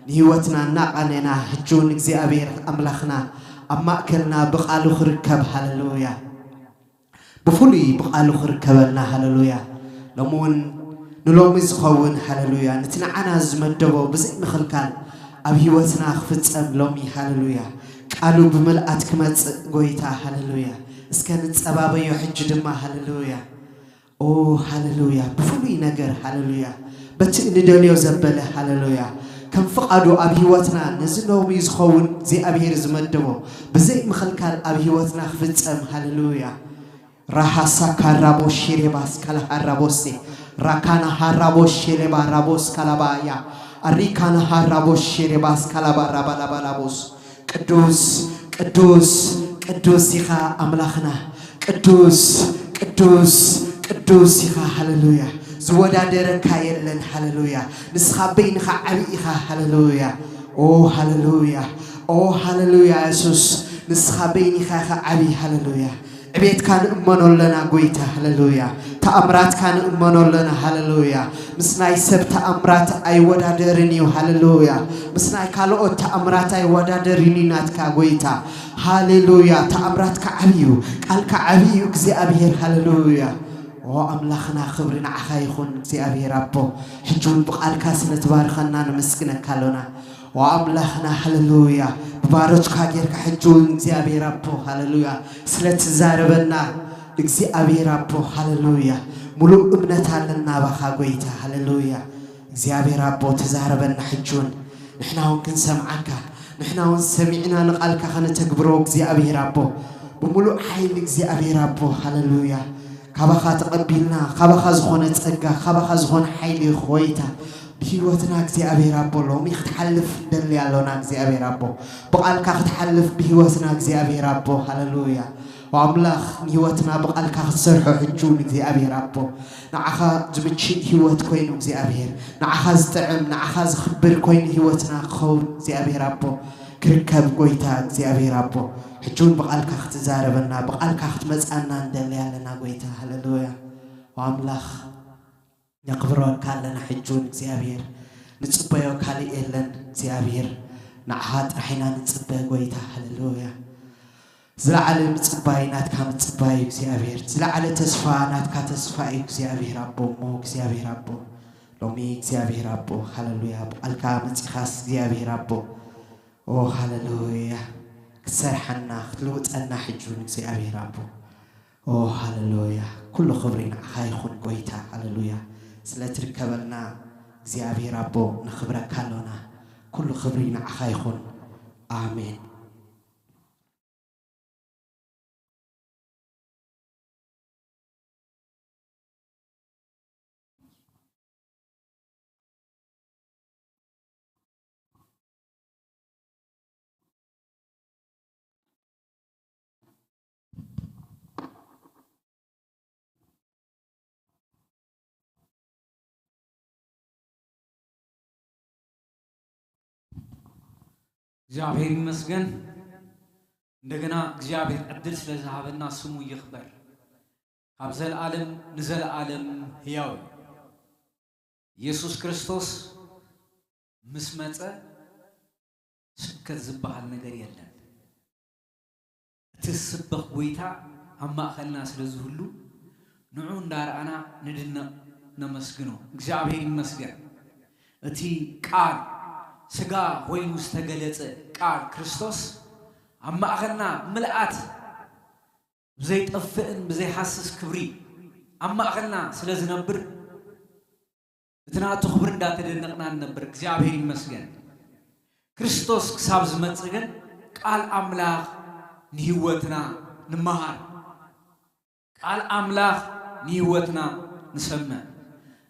ንህይወትና እናቓነና፣ ሕጂ እውን እግዚኣብሔር ኣምላኽና ኣብ ማእከልና ብቓሉ ክርከብ፣ ሃሌሉያ፣ ብፍሉይ ብቓሉ ክርከበልና። ሃሌሉያ። ሎሚ እውን ንሎሚ ዝኸውን፣ ሃሌሉያ፣ ነቲ ንዓና ዝመደቦ ብዘይ ምኽልካል ኣብ ህይወትና ክፍጸም ሎሚ፣ ሃሌሉያ፣ ቃሉ ብምልኣት ክመጽእ ጎይታ፣ ሃሌሉያ። እስከ ንጸባበዮ ሕጂ ድማ፣ ሃሌሉያ። ኦ፣ ሃሌሉያ። ብፍሉይ ነገር፣ ሃሌሉያ፣ በቲ እንደልዮ ዘበለ፣ ሃሌሉያ፣ ከም ፍቓዱ ኣብ ህይወትና ነዚ ሎሚ ዝኸውን እግዚኣብሔር ዝመደቦ ብዘይ ምኽልካል ኣብ ህይወትና ክፍጸም፣ ሃሌሉያ። ራሃሳ ካራቦ ሺሬባስ ካላሃራቦሴ ራካና ሃራቦ ሼሌባ ራቦስ ካላባያ ኣሪካና ሃራቦ ሼሬባስ ካላባ ራባላባላቦስ። ቅዱስ፣ ቅዱስ፣ ቅዱስ ኢኻ ኣምላኽና። ቅዱስ፣ ቅዱስ፣ ቅዱስ ኢኻ። ሃሌሉያ። ዝወዳደረካ የለን። ሃሌሉያ። ንስኻ በይንኻ ዓቢ ኢኻ። ሃሌሉያ። ኦ ሃሌሉያ። ኦ ሃሌሉያ። የሱስ፣ ንስኻ በይንኻ ኢኻ ዓቢ። ሃሌሉያ። ዕቤትካ ንእመኖ ኣለና ጎይታ፣ ሃሌሉያ። ተኣምራትካ ንእመኖ ኣለና፣ ሃሌሉያ። ምስ ናይ ሰብ ተኣምራት ኣይወዳደርን እዩ፣ ሃሌሉያ። ምስ ናይ ካልኦት ተኣምራት ኣይወዳደርን እዩ ናትካ ጎይታ፣ ሃሌሉያ። ተኣምራትካ ዓብዪ እዩ፣ ቃልካ ዓብዪ እዩ እግዚኣብሔር፣ ሃሌሉያ። ኦ ኣምላኽና፣ ክብሪ ንዓኻ ይኹን እግዚኣብሔር ኣቦ። ሕጂ እውን ብቃልካ ስለ ትባርኸና ነመስግነካ ኣሎና። ኦ ኣምላኽና፣ ሃሌሉያ። ብባሮችካ ጌርካ ሕጂ እውን እግዚኣብሔር ኣቦ፣ ሃሌሉያ፣ ስለ ትዛረበና እግዚኣብሔር ኣቦ፣ ሃሌሉያ፣ ሙሉእ እምነት ኣለና ባኻ ጎይታ፣ ሃሌሉያ። እግዚኣብሔር ኣቦ፣ ተዛረበና ሕጂ እውን፣ ንሕና እውን ክንሰምዓካ፣ ንሕና እውን ሰሚዕና ንቃልካ ከነተግብሮ እግዚኣብሔር ኣቦ፣ ብሙሉእ ሓይሊ እግዚኣብሔር ኣቦ፣ ሃሌሉያ። ካባኻ ተቐቢልና፣ ካባኻ ዝኾነ ጸጋ፣ ካባኻ ዝኾነ ሓይሊ ጎይታ፣ ብህይወትና እግዚኣብሔር ኣቦ፣ ሎሚ ክትሓልፍ ንደሊ ኣሎና እግዚኣብሔር ኣቦ። ብቓልካ ክትሓልፍ ብህይወትና እግዚኣብሔር ኣቦ፣ ሃሌሉያ። ኣምላኽ ንህይወትና ብቓልካ ክትሰርሖ ሕጂ እውን እግዚኣብሔር ኣቦ፣ ንዓኻ ዝምችእ ህይወት ኮይኑ እግዚኣብሔር፣ ንዓኻ ዝጥዕም፣ ንዓኻ ዝኽብር ኮይኑ ህይወትና ክኸውን እግዚኣብሔር ኣቦ፣ ክርከብ ጎይታ እግዚኣብሔር ኣቦ። ሕጂ እውን ብቓልካ ክትዛረበና፣ ብቓልካ ክትመጻና ንደሊ ኣለና ጎይታ፣ ሃሌሉያ። ኣምላኽ ነኽብረካ ኣለና። ሕጂ እውን እግዚኣብሔር ንጽበዮ ካልእ የለን። እግዚኣብሔር ንዓኻ ጥራሕ ኢና ንጽበ ጎይታ። ሃሌሉያ። ዝለዓለ ምጽባይ ናትካ ምጽባይ እዩ እግዚኣብሔር። ዝለዓለ ተስፋ ናትካ ተስፋ እዩ እግዚኣብሔር ኣቦ። እሞ እግዚኣብሔር ኣቦ፣ ሎሚ እግዚኣብሔር ኣቦ፣ ሃሌሉያ፣ ብቓልካ መጺኻስ እግዚኣብሔር ኣቦ፣ ኦ ሃሌሉያ፣ ክትሰርሓና ክትልውጠና ሕጂ እውን እግዚኣብሔር ኣቦ። ኦ ሃሌሉያ፣ ኩሉ ክብሪ ንዓኻ ይኹን ጎይታ። ሃሌሉያ፣ ስለ ትርከበልና እግዚኣብሔር ኣቦ ነኽብረካ ኣሎና። ኩሉ ክብሪ ንዓኻ ይኹን። ኣሜን። እግዚኣብሔር ይመስገን። እንደገና እግዚኣብሔር ዕድል ስለ ዝሃበና ስሙ ይኽበር። ካብ ዘለዓለም ንዘለዓለም ሕያው እዩ። ኢየሱስ ክርስቶስ ምስ መጸ ስብከት ዝበሃል ነገር የለን። እቲ ዝስበኽ ጐይታ ኣብ ማእኸልና ስለ ዝህሉ ንዑ እንዳረኣና ንድነቕ፣ ነመስግኖ። እግዚኣብሔር ይመስገን። እቲ ቃል ስጋ ኮይኑ ዝተገለጸ ቃል ክርስቶስ ኣብ ማእኸልና ምልኣት ብዘይጠፍእን ብዘይሃስስ ክብሪ ኣብ ማእኸልና ስለ ዝነብር እቲ ናቱ ክብሪ እንዳተደነቕና ንነብር። እግዚኣብሔር ይመስገን። ክርስቶስ ክሳብ ዝመጽእ ግን ቃል ኣምላኽ ንህይወትና ንመሃር። ቃል ኣምላኽ ንህይወትና ንሰምዕ።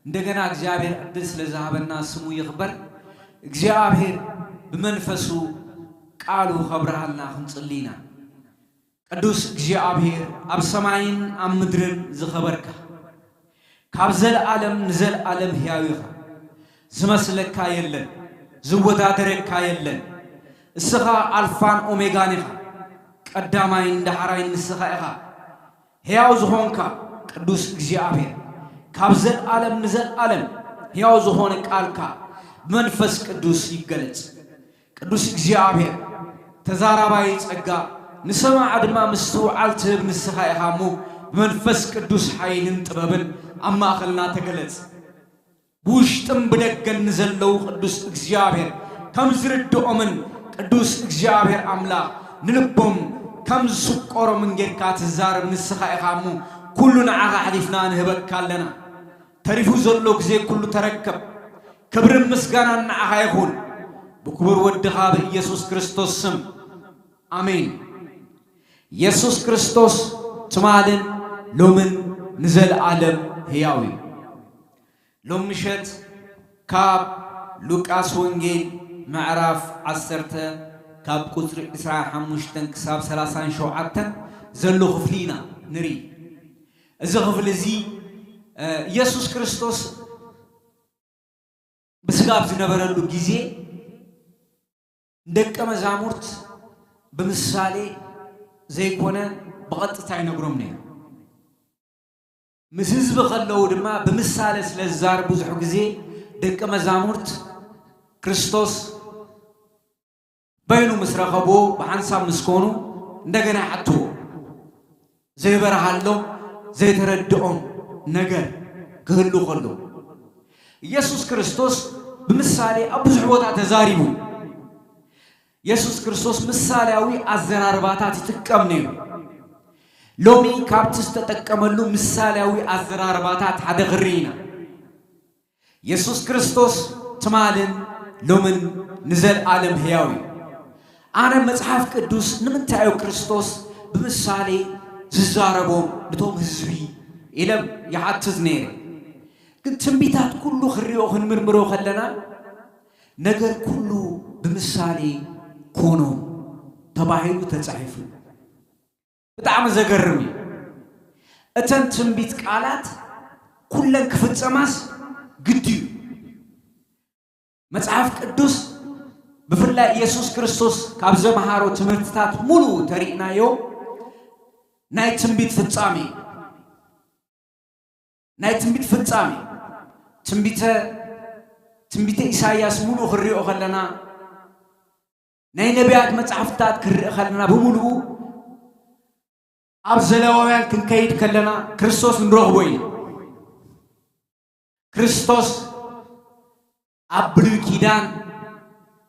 እንደገና እግዚኣብሔር ዕድል ስለ ዝሃበና ስሙ ይኽበር። እግዚኣብሔር ብመንፈሱ ቃሉ ከብርሃልና ክንጽሊ ኢና። ቅዱስ እግዚኣብሔር ኣብ ሰማይን ኣብ ምድርን ዝኸበርካ፣ ካብ ዘለዓለም ንዘለዓለም ሕያው ኢኻ። ዝመስለካ የለን፣ ዝወዳደረካ የለን። እስኻ ኣልፋን ኦሜጋን ኢኻ፣ ቀዳማይን ዳሕራይን ንስኻ ኢኻ። ሕያው ዝኾንካ ቅዱስ እግዚኣብሔር፣ ካብ ዘለዓለም ንዘለዓለም ሕያው ዝኾነ ቃልካ ብመንፈስ ቅዱስ ይገለጽ። ቅዱስ እግዚኣብሔር፣ ተዛራባይ ጸጋ፣ ንሰማዕ ድማ ምስትውዓል ትህብ ንስኻ ኢኻ እሞ፣ ብመንፈስ ቅዱስ ሓይልን ጥበብን ኣብ ማእኸልና ተገለጽ። ብውሽጥን ብደገን ንዘለዉ ቅዱስ እግዚኣብሔር ከም ዝርድኦምን ቅዱስ እግዚኣብሔር ኣምላኽ ንልቦም ከም ዝስቆሮምን ጌርካ ትዛረብ ንስኻ ኢኻ እሞ፣ ኩሉ ንዓኻ ኣሕሊፍና ንህበካ ኣለና። ተሪፉ ዘሎ ግዜ ኩሉ ተረከብ። ክብርን ምስጋናን ንዓኻ ይኹን፣ ብክቡር ወድኻ ብኢየሱስ ክርስቶስ ስም፣ ኣሜን። ኢየሱስ ክርስቶስ ትማልን ሎምን ንዘለዓለም ህያው እዩ። ሎም ምሸት ካብ ሉቃስ ወንጌል ምዕራፍ ዓሰርተ ካብ ቁጽሪ ዕስራን ሓሙሽተን ክሳብ ሰላሳን ሸውዓተን ዘሎ ክፍሊ ኢና ንርኢ። እዚ ክፍሊ እዚ፣ እ፣ ኢየሱስ ክርስቶስ ብስጋ ኣብ ዝነበረሉ ግዜ ንደቀ መዛሙርት ብምሳሌ ዘይኮነ ብቐጥታ ይነግሮም ነይሩ። ምስ ህዝቢ ከለዉ ድማ ብምሳሌ ስለ ዝዛረብ ብዙሕ ግዜ ደቀ መዛሙርት ክርስቶስ በይኑ ምስ ረኸብዎ ብሓንሳብ ምስ ኮኑ እንደገና ይሓትዎ። ዘይበርሃሎም ዘይተረድኦም ነገር ክህሉ ከሎ ኢየሱስ ክርስቶስ ብምሳሌ ኣብ ብዙሕ ቦታ ተዛሪቡ። ኢየሱስ ክርስቶስ ምሳሌያዊ ኣዘራርባታት ይጥቀም ነይሩ። ሎሚ ካብቲ ዝተጠቀመሉ ምሳሌያዊ ኣዘራርባታት ሓደ ክርኢ ኢና። ኢየሱስ ክርስቶስ ትማልን ሎምን ንዘለዓለም ሕያው እዩ። ኣነ መጽሓፍ ቅዱስ ንምንታይ እዩ ክርስቶስ ብምሳሌ ዝዛረቦም ነቶም ህዝቢ ኢለ ይሓትት ነይረ። ግን ትንቢታት ኩሉ ክንሪኦ ክንምርምሮ ከለና ነገር ኩሉ ብምሳሌ ኮኖም ተባሂሉ ተጻሒፉ። ብጣዕሚ ዘገርም እዩ። እተን ትንቢት ቃላት ኩለን ክፍጸማስ ግዲ እዩ። መጽሓፍ ቅዱስ ብፍላይ ኢየሱስ ክርስቶስ ካብ ዘምሃሮ ትምህርትታት ሙሉ ተሪእናዮ ናይ ትንቢት ፍጻሜ፣ ናይ ትንቢት ፍጻሜ፣ ትንቢተ፣ ትንቢተ ኢሳይያስ ሙሉ ክሪኦ ከለና፣ ናይ ነቢያት መጽሓፍታት ክርኢ ከለና፣ ብምሉኡ ኣብ ዘለዋውያን ክንከይድ ከለና ክርስቶስ ንረኽቦ ኢና። ክርስቶስ ኣብ ብሉይ ኪዳን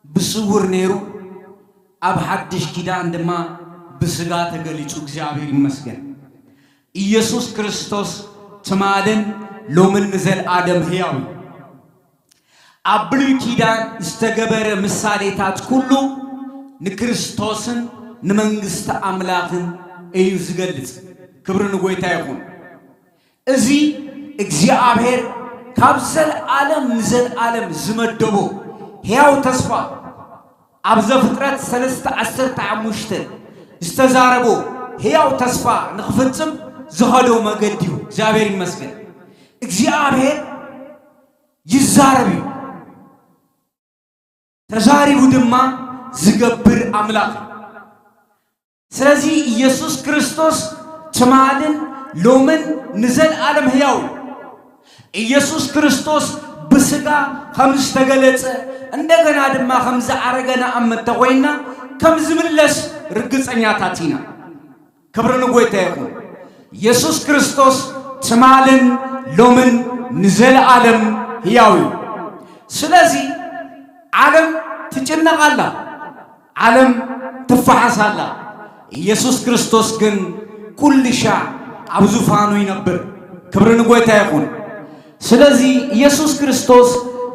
ብስውር ነይሩ፣ ኣብ ሓድሽ ኪዳን ድማ ብስጋ ተገሊጹ። እግዚኣብሔር ይመስገን። ኢየሱስ ክርስቶስ ትማልን ሎምን ንዘለኣለም ሕያው እዩ። ኣብ ብሉይ ኪዳን ዝተገበረ ምሳሌታት ኩሉ ንክርስቶስን ንመንግስቲ ኣምላኽን እዩ ዝገልጽ። ክብሪ ንጎይታ ይኹን። እዚ እግዚኣብሔር ካብ ዘለኣለም ንዘለኣለም ዝመደቦ ሕያው ተስፋ፣ ኣብ ዘፍጥረት ሰለስተ ዓሰርተ ሓሙሽተ ዝተዛረቦ ሕያው ተስፋ ንኽፍጽም ዝኸዶ መገዲ እዩ። እግዚኣብሔር ይመስገን። እግዚኣብሔር ይዛረብ እዩ። ተዛሪቡ ድማ ዝገብር ኣምላኽ እዩ። ስለዚ ኢየሱስ ክርስቶስ ትማልን ሎምን ንዘለኣለም ህያው እዩ። ኢየሱስ ክርስቶስ ብስጋ ከም ዝተገለጸ፣ እንደገና ድማ ከም ዝዓረገ ንኣምን እንተኾይንና፣ ከም ዝምለስ ርግጸኛታት ኢና። ክብሪ ንጎይታ ይኹን። ኢየሱስ ክርስቶስ ትማልን ሎምን ንዘለኣለም ህያው እዩ። ስለዚ ዓለም ትጭነቕ ኣላ፣ ዓለም ትፈሓስ ኣላ። ኢየሱስ ክርስቶስ ግን ኩሉ ሻዕ ኣብ ዙፋኑ ይነብር። ክብሪ ንጎይታ ይኹን። ስለዚ ኢየሱስ ክርስቶስ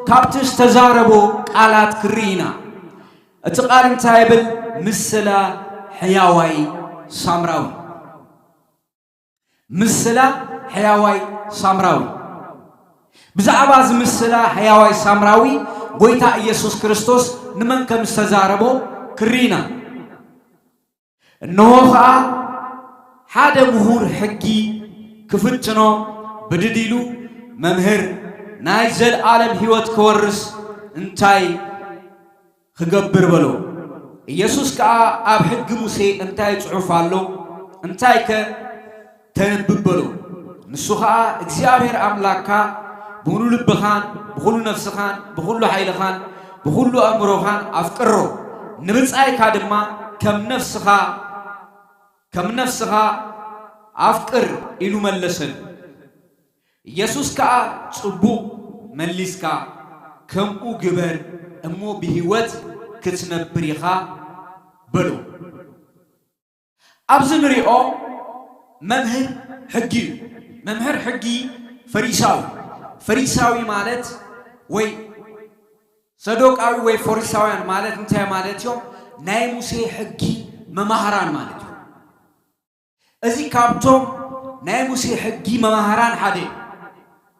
ካብቲ ዝተዛረቦ ቃላት ክርኢ ኢና። እቲ ቃል እንታይ ይብል? ምስላ ሕያዋይ ሳምራዊ። ምስላ ሕያዋይ ሳምራዊ። ብዛዕባ እዚ ምስላ ሕያዋይ ሳምራዊ ጎይታ ኢየሱስ ክርስቶስ ንመን ከም ዝተዛረቦ ክርኢ ኢና። እንሆ ኸኣ ሓደ ምሁር ሕጊ ክፍትኖ ብድድ ኢሉ፣ "መምህር፣ ናይ ዘለኣለም ህይወት ክወርስ እንታይ ክገብር?" በሎ። ኢየሱስ ከኣ፣ "ኣብ ሕጊ ሙሴ እንታይ ጽሑፍ ኣሎ? እንታይከ ተንብብ?" በሎ። ንሱ ኸኣ፣ "እግዚኣብሔር ኣምላኽካ ብምሉእ ልብኻን ብኹሉ ነፍስኻን ብኹሉ ሓይልኻን ብኹሉ ኣእምሮኻን ኣፍቅሮ፣ ንብጻይካ ድማ ከም ነፍስኻ፣ ከም ነፍስኻ ኣፍቅር" ኢሉ መለሰሉ። ኢየሱስ ከኣ፣ "ጽቡቕ መሊስካ፣ ከምኡ ግበር እሞ ብህይወት ክትነብር ኢኻ" በሎ። ኣብዚ ንሪኦ መምህር ሕጊ እዩ። መምህር ሕጊ ፈሪሳዊ። ፈሪሳዊ ማለት ወይ ሰዶቃዊ ወይ ፈሪሳውያን ማለት እንታይ ማለት እዮም? ናይ ሙሴ ሕጊ መማህራን ማለት እዩ። እዚ ካብቶም ናይ ሙሴ ሕጊ መማህራን ሓደ እዩ።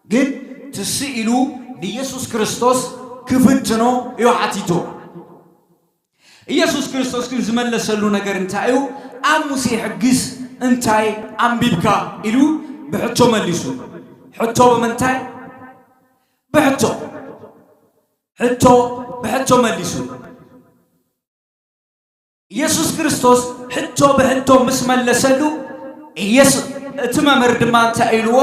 ግን ትስ ኢሉ ንኢየሱስ ክርስቶስ ክፍትኖ እዩ ሓቲቶ። ኢየሱስ ክርስቶስ ግን ዝመለሰሉ ነገር እንታይ እዩ? "ኣብ ሙሴ ሕጊስ እንታይ ኣንቢብካ?" ኢሉ ብሕቶ መሊሱ። ሕቶ ብምንታይ? ብሕቶ። ሕቶ ብሕቶ መሊሱ። ኢየሱስ ክርስቶስ ሕቶ ብሕቶ ምስ መለሰሉ፣ ኢየሱ-፣ እቲ መምህር ድማ እንታይ ኢልዎ?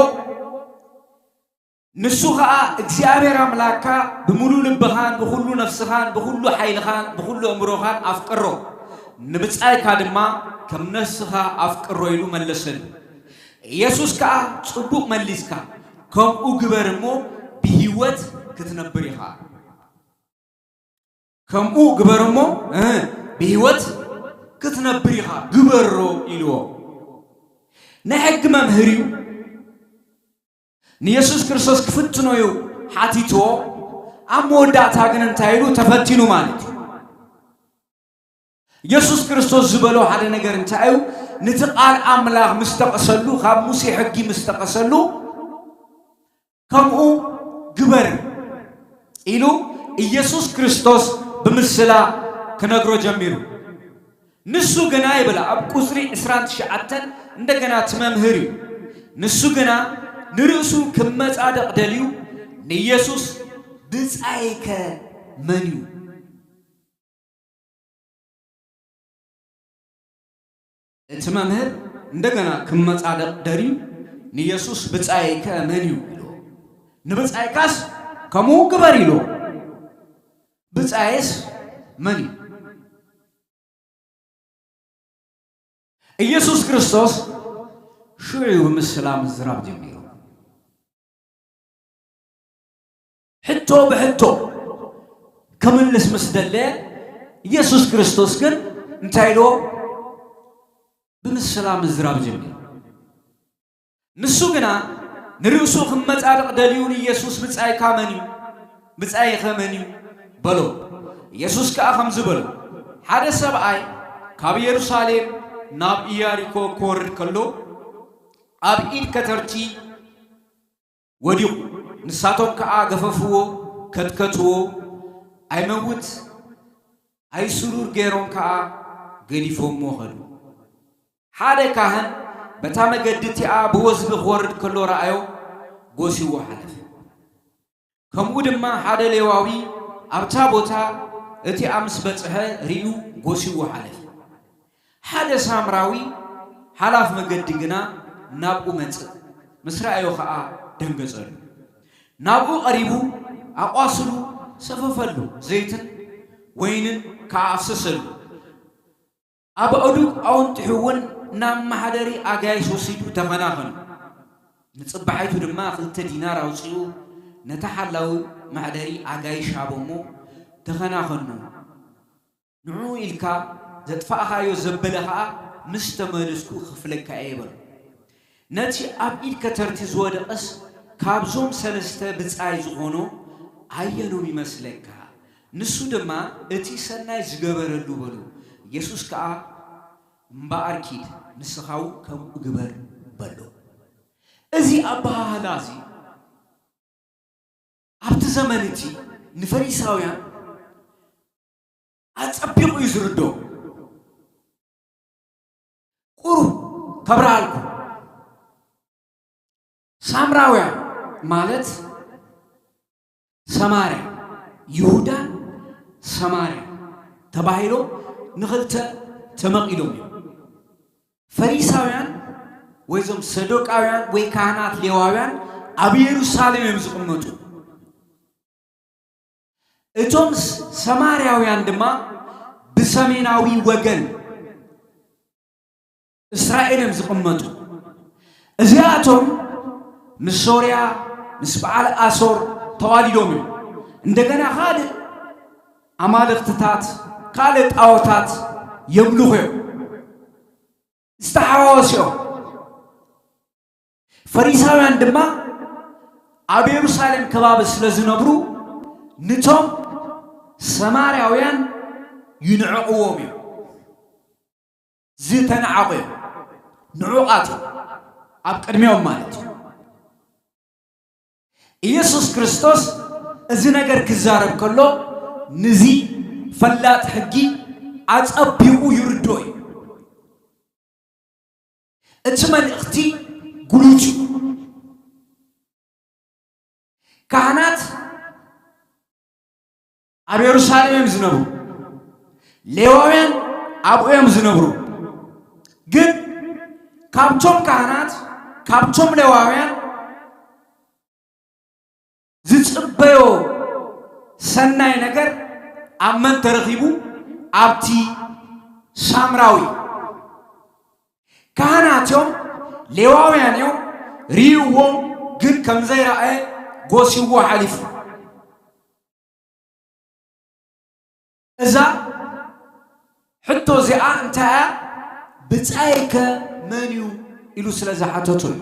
ንሱ ኸኣ፣ "እግዚኣብሔር ኣምላኽካ ብምሉእ ልብኻን ብኹሉ ነፍስኻን ብኹሉ ሓይልኻን ብኹሉ ኣእምሮኻን ኣፍቅሮ፣ ንብጻይካ ድማ ከም ነፍስኻ ኣፍቅሮ" ኢሉ መለሰሉ። ኢየሱስ ከኣ፣ "ጽቡቕ መሊስካ፣ ከምኡ ግበር እሞ ብህይወት ክትነብር ኢኻ። ከምኡ ግበር እሞ፣ እ፣ ብህይወት ክትነብር ኢኻ፣ ግበሮ" ኢልዎ። ናይ ሕጊ መምህር እዩ። ንየሱስ ክርስቶስ ክፍትኖ እዩ ሓቲትዎ። ኣብ መወዳእታ ግን እንታይ ኢሉ? ተፈቲኑ ማለት እዩ። የሱስ ክርስቶስ ዝበሎ ሓደ ነገር እንታይ እዩ? ነቲ ቃል ኣምላኽ ምስ ጠቐሰሉ፣ ካብ ሙሴ ሕጊ ምስ ጠቐሰሉ፣ "ከምኡ ግበር" ኢሉ ኢየሱስ ክርስቶስ ብምስላ ክነግሮ ጀሚሩ። ንሱ ግና ይብል ኣብ ቁጽሪ ዕስራን ትሽዓተን፣ እንደገና እቲ መምህር እዩ። ንሱ ግና ንርእሱ ክመጻደቕ ደልዩ ንኢየሱስ፣ "ብጻይከ መን እዩ?" እቲ መምህር እንደገና ክመጻደቕ ደልዩ ንየሱስ፣ "ብጻይከ መን እዩ?" ኢልዎ። "ንብጻይካስ ከምኡ ግበር" ኢልዎ። "ብጻየስ መን እዩ?" ኢየሱስ ክርስቶስ ሽዑ እዩ ብምስላ ምዝራብ ጀሚሩ። ሕቶ ብሕቶ ክምልስ ምስ ደለየ፣ ኢየሱስ ክርስቶስ ግን እንታይ ኢልዎ? ብምስላ ምዝራብ ጀሚሩ። ንሱ ግና ንርእሱ ክመጻደቕ ደልዩ ንኢየሱስ፣ "ብጻይካ መን እዩ? ብጻይኸ መን እዩ?" በሎ። ኢየሱስ ከኣ ከምዚ በሎ፣ "ሓደ ሰብኣይ ካብ የሩሳሌም ናብ ኢያሪኮ ክወርድ ከሎ፣ ኣብ ኢድ ከተርቲ ወዲቑ። ንሳቶም ከኣ ገፈፍዎ፣ ከትከትዎ፣ ኣይመውት ኣይስሩር ገይሮም ከኣ ገዲፎሞ ኸዱ። ሓደ ካህን በታ መገዲ እቲኣ ብወዝቢ ክወርድ ከሎ ረኣዮ፣ ጎስይዎ ሓለፈ። ከምኡ ድማ ሓደ ሌዋዊ ኣብታ ቦታ እቲኣ ምስ በጽሐ ርእዩ ጎሲዎ ሓለፈ። ሓደ ሳምራዊ ሓላፍ መገዲ ግና ናብኡ መጽእ፣ ምስ ረኣዮ ኸኣ ደንገጸሉ። ናብኡ ቀሪቡ ኣቋስሉ ሰፈፈሉ፣ ዘይትን ወይንን ከኣ ኣፍሰሰሉ። ኣብ ኣእዱግ ኣወንጢሑ እውን ናብ መሓደሪ ኣጋይሽ ወሲዱ ተኸናኸኑ። ንጽባሒቱ ድማ ክልተ ዲናር ኣውጺኡ ነታ ሓላዊ መሕደሪ ኣጋይሽ ሃቦ እሞ፣ ተኸናኸኑ። ንዕኡ ኢልካ ዘጥፋእኻዮ ዘበለ ኸኣ ምስ ተመለስኩ ክኽፍለካ እየ በሎ። ነቲ ኣብ ኢድ ከተርቲ ዝወደቐስ ካብዞም ሰለስተ ብጻይ ዝኾኖ ኣየኖም ይመስለካ? ንሱ ድማ እቲ ሰናይ ዝገበረሉ በሉ። ኢየሱስ ከኣ እምበኣር ኪድ ንስኻ እውን ከምኡ ግበር በሎ። እዚ ኣበሃህላ እዚ ኣብቲ ዘመን እቲ ንፈሪሳውያን ኣጸቢቑ እዩ ዝርድኦ። ቁሩብ ከብርሃልኩም። ሳምራውያን ማለት ሰማርያ፣ ይሁዳን ሰማርያን ተባሂሎም ንኽልተ ተመቒሎም እዮም። ፈሪሳውያን ወይ እዞም ሰዶቃውያን ወይ ካህናት ሌዋውያን ኣብ የሩሳሌም እዮም ዝቕመጡ። እቶም ስ-፣ ሰማርያውያን ድማ ብሰሜናዊ ወገን እስራኤል እዮም ዝቕመጡ። እዚኣቶም ምስ ሶርያ፣ ምስ በዓል ኣሶር ተዋዲዶም እዮም። እንደገና ካልእ ኣማልኽትታት፣ ካልእ ጣዖታት የምልኹ እዮም። ዝተሓዋወሱ እዮም። ፈሪሳውያን ድማ ኣብ የሩሳሌም ከባቢ ስለ ዝነብሩ፣ ንቶም ሰማርያውያን ይንዕቕዎም እዮም። ዝተናዕቑ እዮም። ንዑቓት እዮም። ኣብ ቅድሚኦም ማለት እዩ። ኢየሱስ ክርስቶስ እዚ ነገር ክዛረብ ከሎ፣ ንዚ ፈላጥ ሕጊ ኣጸቢቑ ይርድኦ እዩ። እቲ መልእኽቲ ግሉጽ እዩ። ካህናት ኣብ የሩሳሌም እዮም ዝነብሩ። ሌዋውያን ኣብኡ እዮም ዝነብሩ። ግን ካብቶም ካህናት፣ ካብቶም ሌዋውያን ዝጽበዮ ሰናይ ነገር ኣብ መን ተረኺቡ? ኣብቲ ሳምራዊ። ካህናት እዮም፣ ሌዋውያን እዮም፣ ርእይዎ፣ ግን ከም ዘይረኣየ ጎሲዎ ሓሊፉ። እዛ ሕቶ እዚኣ እንታይ እያ? ብጻየከ መን እዩ? ኢሉ ስለ ዝሓተቶ እዩ።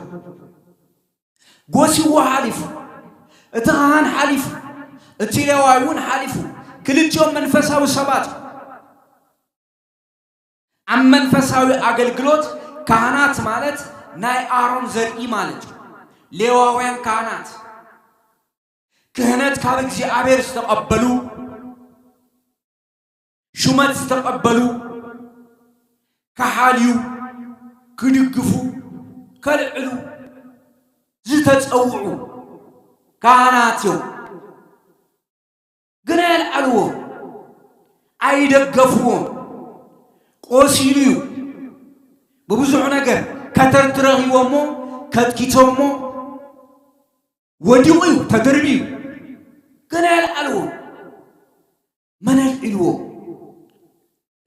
ጎሲዎ ሓሊፉ። እቲ ካህን ሓሊፉ። እቲ ሌዋዊ እውን ሓሊፉ። ክልቲኦም መንፈሳዊ ሰባት እዮም። ኣብ መንፈሳዊ ኣገልግሎት ካህናት ማለት ናይ ኣሮን ዘርኢ ማለት እዩ። ሌዋውያን ካህናት ክህነት ካብ እግዚኣብሔር ዝተቐበሉ፣ ሹመት ዝተቐበሉ፣ ክሓልዩ፣ ክድግፉ፣ ከልዕሉ ዝተጸውዑ ካህናት እዮም። ግን ኣየልዓልዎ፣ ኣይደገፍዎ። ቆሲሉ እዩ። ብብዙሕ ነገር ከተርቲ ረኺቦሞ፣ ከትኪቶሞ፣ ወዲቑ እዩ፣ ተደርብዩ። ግን ኣየልዓልዎ። መን ኣልዒልዎ?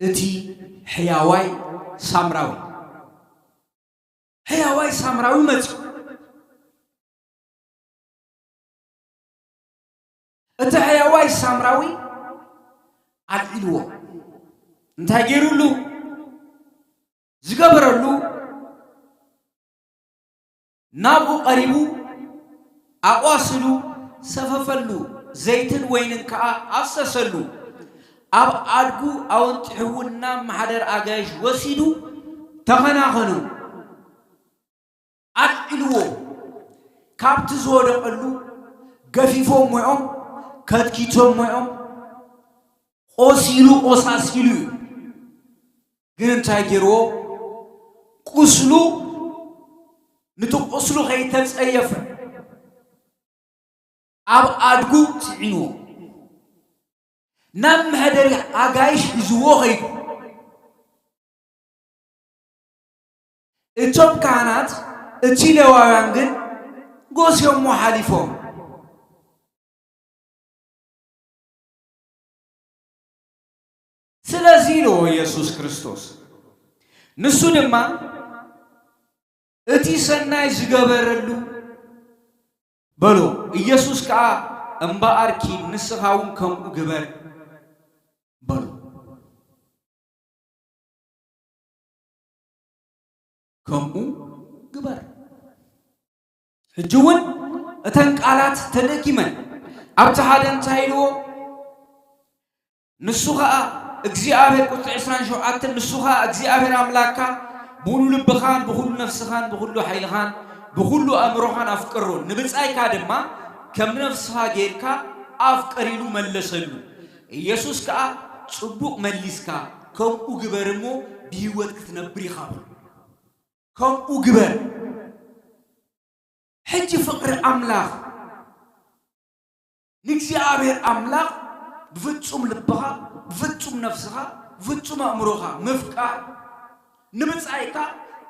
እቲ ሕያዋይ ሳምራዊ። ሕያዋይ ሳምራዊ መጺኡ። እቲ ሕያዋይ ሳምራዊ ኣልዒልዎ። እንታይ ገይሩሉ? ዝገበረሉ፣ ናብኡ ቀሪቡ፣ ኣቋስሉ ሰፈፈሉ፣ ዘይትን ወይንን ከኣ ኣፍሰሰሉ። ኣብ ኣድጉ ኣወንጢሑ እውን ናብ ማሕደር ኣጋይሽ ወሲዱ ተኸናኸኑ። ኣልዒልዎ። ካብቲ ዝወደቐሉ ገፊፎም ሞኦም፣ ከትኪቶም ሞኦም፣ ቆሲሉ ቆሳሲሉ እዩ። ግን እንታይ ገይርዎ? ቁስሉ፣ ነቲ ቁስሉ ከይተጸየፈ ኣብ ኣድጉ ጽዒንዎ። ናብ መሕደሪ ኣጋይሽ ሒዝዎ ኸይዱ። እቶም ካህናት፣ እቲ ሌዋውያን ግን ጎስዮሞ ሓሊፎም። ስለዚ ኢልዎ ኢየሱስ ክርስቶስ፣ ንሱ ድማ እቲ ሰናይ ዝገበረሉ በሎ። ኢየሱስ ከኣ፣ እምበኣርኪ ንስኻ እውን ከምኡ ግበር በሎ። ከምኡ ግበር። ሕጂ እውን እተን ቃላት ተደጊመን። ኣብቲ ሓደ እንታይ ኢልዎ? ንሱ ኸኣ እግዚኣብሔር፣ ቁጽሪ ዕስራን ሸውዓተን፣ ንሱ ኸኣ እግዚኣብሔር ኣምላክካ ብሙሉ ልብኻን ብኹሉ ነፍስኻን ብኹሉ ሓይልኻን ብኹሉ ኣእምሮኻን ኣፍቅሮ፣ ንብጻይካ ድማ ከም ነፍስኻ ጌርካ ኣፍቅር ኢሉ መለሰሉ። ኢየሱስ ከኣ ጽቡቕ መሊስካ፣ ከምኡ ግበር እሞ ብህይወት ክትነብር ኢኻ በሎ። ከምኡ ግበር። ሕጂ ፍቕሪ ኣምላኽ ንእግዚኣብሔር ኣምላኽ ብፍጹም ልብኻ፣ ብፍጹም ነፍስኻ፣ ብፍጹም ኣእምሮኻ ምፍቃር፣ ንብጻይካ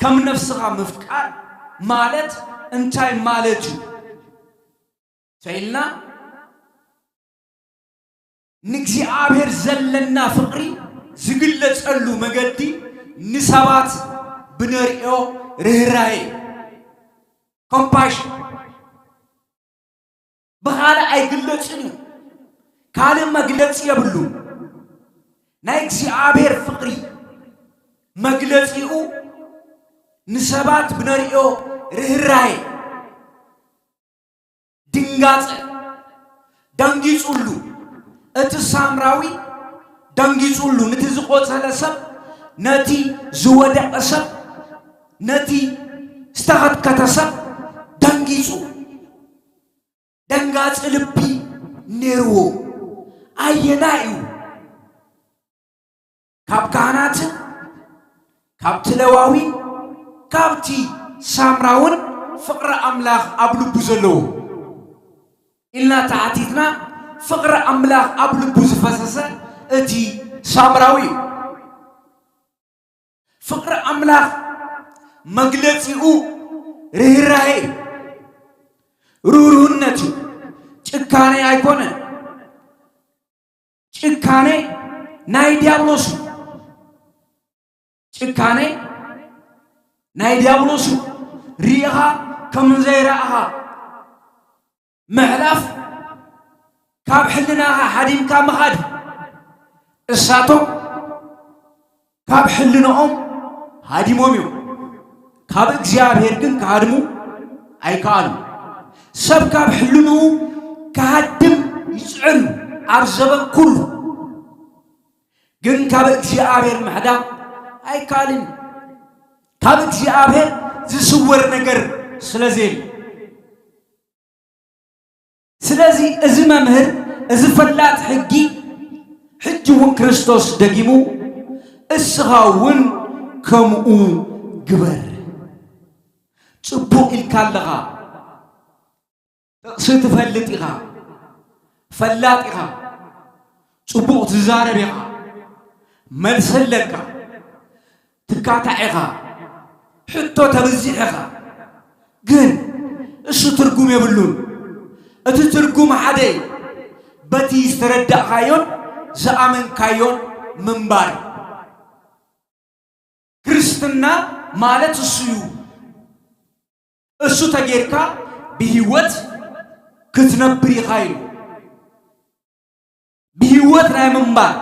ከም ነፍስኻ ምፍቃር ማለት እንታይ ማለት እዩ? ተኢልና ንእግዚኣብሔር ዘለና ፍቕሪ ዝግለጸሉ መገዲ ንሰባት ብነርእዮ ርህራሄ፣ ኮምፓሽን፣ ብኻልእ ኣይግለጽን እዩ። ካልእ መግለጺ የብሉን። ናይ እግዚኣብሔር ፍቕሪ መግለጺኡ ንሰባት ብነርእዮ ርህራሄ፣ ድንጋጸ፣ ደንጊጹሉ። እቲ ሳምራዊ ደንጊጹሉ፣ ነቲ ዝቖሰለ ሰብ፣ ነቲ ዝወደቐ ሰብ፣ ነቲ ዝተኸትከተ ሰብ ደንጊጹ። ደንጋጺ ልቢ ነይርዎ። ኣየናይ እዩ? ካብ ካህናትን ካብቲ ሌዋዊን ካብቲ ሳምራውን ፍቕሪ ኣምላኽ ኣብ ልቡ ዘለዎ ኢልና ተሓቲትና፣ ፍቕሪ ኣምላኽ ኣብ ልቡ ዝፈሰሰ እቲ ሳምራዊ እዩ። ፍቕሪ ኣምላኽ መግለጺኡ ርህራሄ እዩ፣ ርህሩህነት እዩ፣ ጭካኔ ኣይኮነን። ጭካኔ ናይ ዲያብሎስ እዩ። ጭካኔ ናይ ዲያብሎስ እዩ። ርኢኻ ከም ዘይረኣኻ ምሕላፍ፣ ካብ ሕልናኻ ሃዲምካ ምኻድ። እሳቶም ካብ ሕልንኦም ሃዲሞም እዮም፣ ካብ እግዚኣብሔር ግን ክሃድሙ ኣይከኣሉን። ሰብ ካብ ሕልንኡ ክሃድም ይጽዕር እዩ ኣብ ዘበን ኩሉ፣ ግን ካብ እግዚኣብሔር ምሕዳም ኣይከኣልን እዩ። ካብ እግዚኣብሔር ዝስወር ነገር ስለ ዘየለ። ስለዚ እዚ መምህር፣ እዚ ፈላጥ ሕጊ፣ ሕጂ እውን ክርስቶስ ደጊሙ፣ እስኻ እውን ከምኡ ግበር። ጽቡቕ ኢልካ ኣለኻ። ጥቕሲ ትፈልጥ ኢኻ። ፈላጥ ኢኻ። ጽቡቕ ትዛረብ ኢኻ። መልሲ ኣለካ። ትካታዕ ኢኻ፣ ሕቶ ተብዝሕ ኢኻ። ግን እሱ ትርጉም የብሉን። እቲ ትርጉም ሓደ እዩ። በቲ ዝተረዳእኻዮን ዝኣመንካዮን ምንባር እዩ። ክርስትና ማለት እሱ እዩ። እሱ ተጌርካ ብህይወት ክትነብር ኢኻ ኢሉ። ብህይወት ናይ ምንባር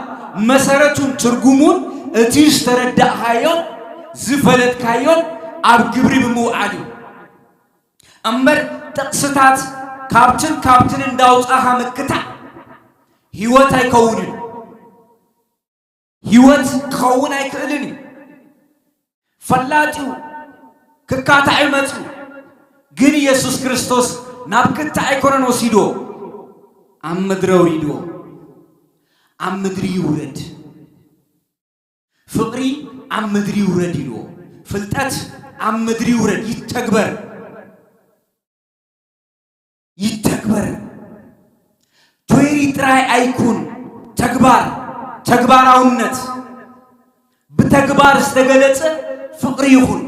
መሰረቱን ትርጉሙን እቲ ዝተረዳእኻዮን ዝፈለጥካዮን ኣብ ግብሪ ብምውዓል እዩ። እምበር ጥቕስታት ካብትን ካብትን እንዳውጻኻ ምክታዕ ህይወት ኣይከውንን። ህይወት ክኸውን ኣይክእልን እዩ። ፈላጥ እዩ፣ ክካታዕ እዩ መጺኡ። ግን ኢየሱስ ክርስቶስ ናብ ክታዕ ኣይኮነን ወሲድዎ፣ ኣብ ምድሪ ኣውሪድዎ። ኣብ ምድሪ ይውረድ፣ ፍቕሪ ኣብ ምድሪ ይውረድ ኢልዎ። ፍልጠት ኣብ ምድሪ ይውረድ፣ ይተግበር። ይተግበር። ቲዮሪ ጥራይ ኣይኩን፣ ተግባር፣ ተግባራውነት፣ ብተግባር ዝተገለጸ ፍቕሪ ይኹን።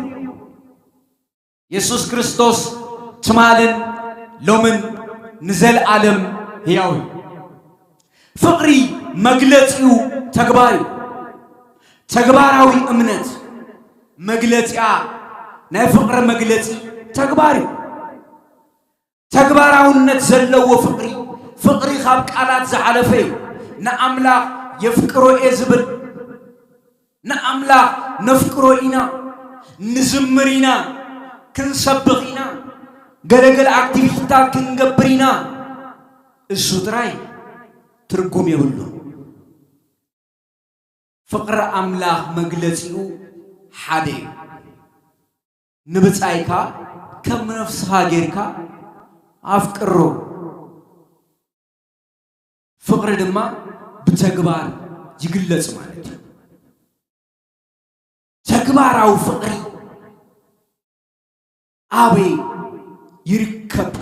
የሱስ ክርስቶስ ትማልን ሎምን ንዘለኣለም ህያው እዩ። ፍቕሪ መግለጺኡ ተግባር እዩ። ተግባራዊ እምነት መግለጺኣ፣ ናይ ፍቕሪ መግለጺ ተግባር እዩ። ተግባራውነት ዘለዎ ፍቕሪ፣ ፍቕሪ ካብ ቃላት ዝሓለፈ እዩ። ንኣምላኽ የፍቅሮ እየ ዝብል፣ ንኣምላኽ ነፍቅሮ ኢና፣ ንዝምር ኢና፣ ክንሰብኽ ኢና፣ ገለገለ ኣክቲቪቲታት ክንገብር ኢና። እሱ ጥራይ ትርጉም የብሉን። ፍቕሪ ኣምላኽ መግለጺኡ ሓደ እዩ። ንብጻይካ ከም ነፍስኻ ጌርካ ኣፍቅሮ። ፍቕሪ ድማ ብተግባር ይግለጽ ማለት እዩ። ተግባራዊ ፍቕሪ ኣበይ ይርከብ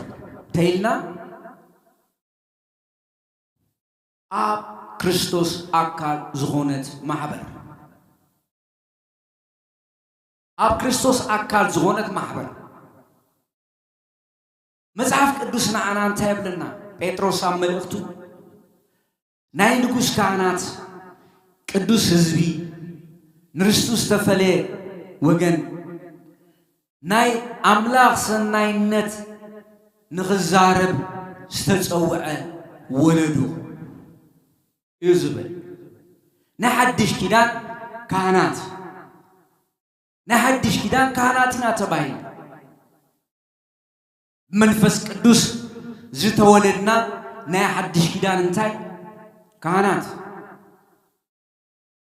ተይልና፣ ኣብ ክርስቶስ ኣካል ዝኾነት ማሕበር፣ ኣብ ክርስቶስ ኣካል ዝኾነት ማሕበር። መጽሓፍ ቅዱስ ንዓና እንታይ ይብለና? ጴጥሮስ ኣብ መልእኽቱ፣ ናይ ንጉስ ካህናት፣ ቅዱስ ህዝቢ፣ ንርስቱ ዝተፈለየ ወገን፣ ናይ ኣምላኽ ሰናይነት ንኽዛረብ ዝተጸውዐ ወለዶ እዩ ዝብል። ናይ ሓድሽ ኪዳን ካህናት፣ ናይ ሓድሽ ኪዳን ካህናት ኢና ተባሂልና። ብመንፈስ ቅዱስ ዝተወለድና ናይ ሓድሽ ኪዳን እንታይ? ካህናት፣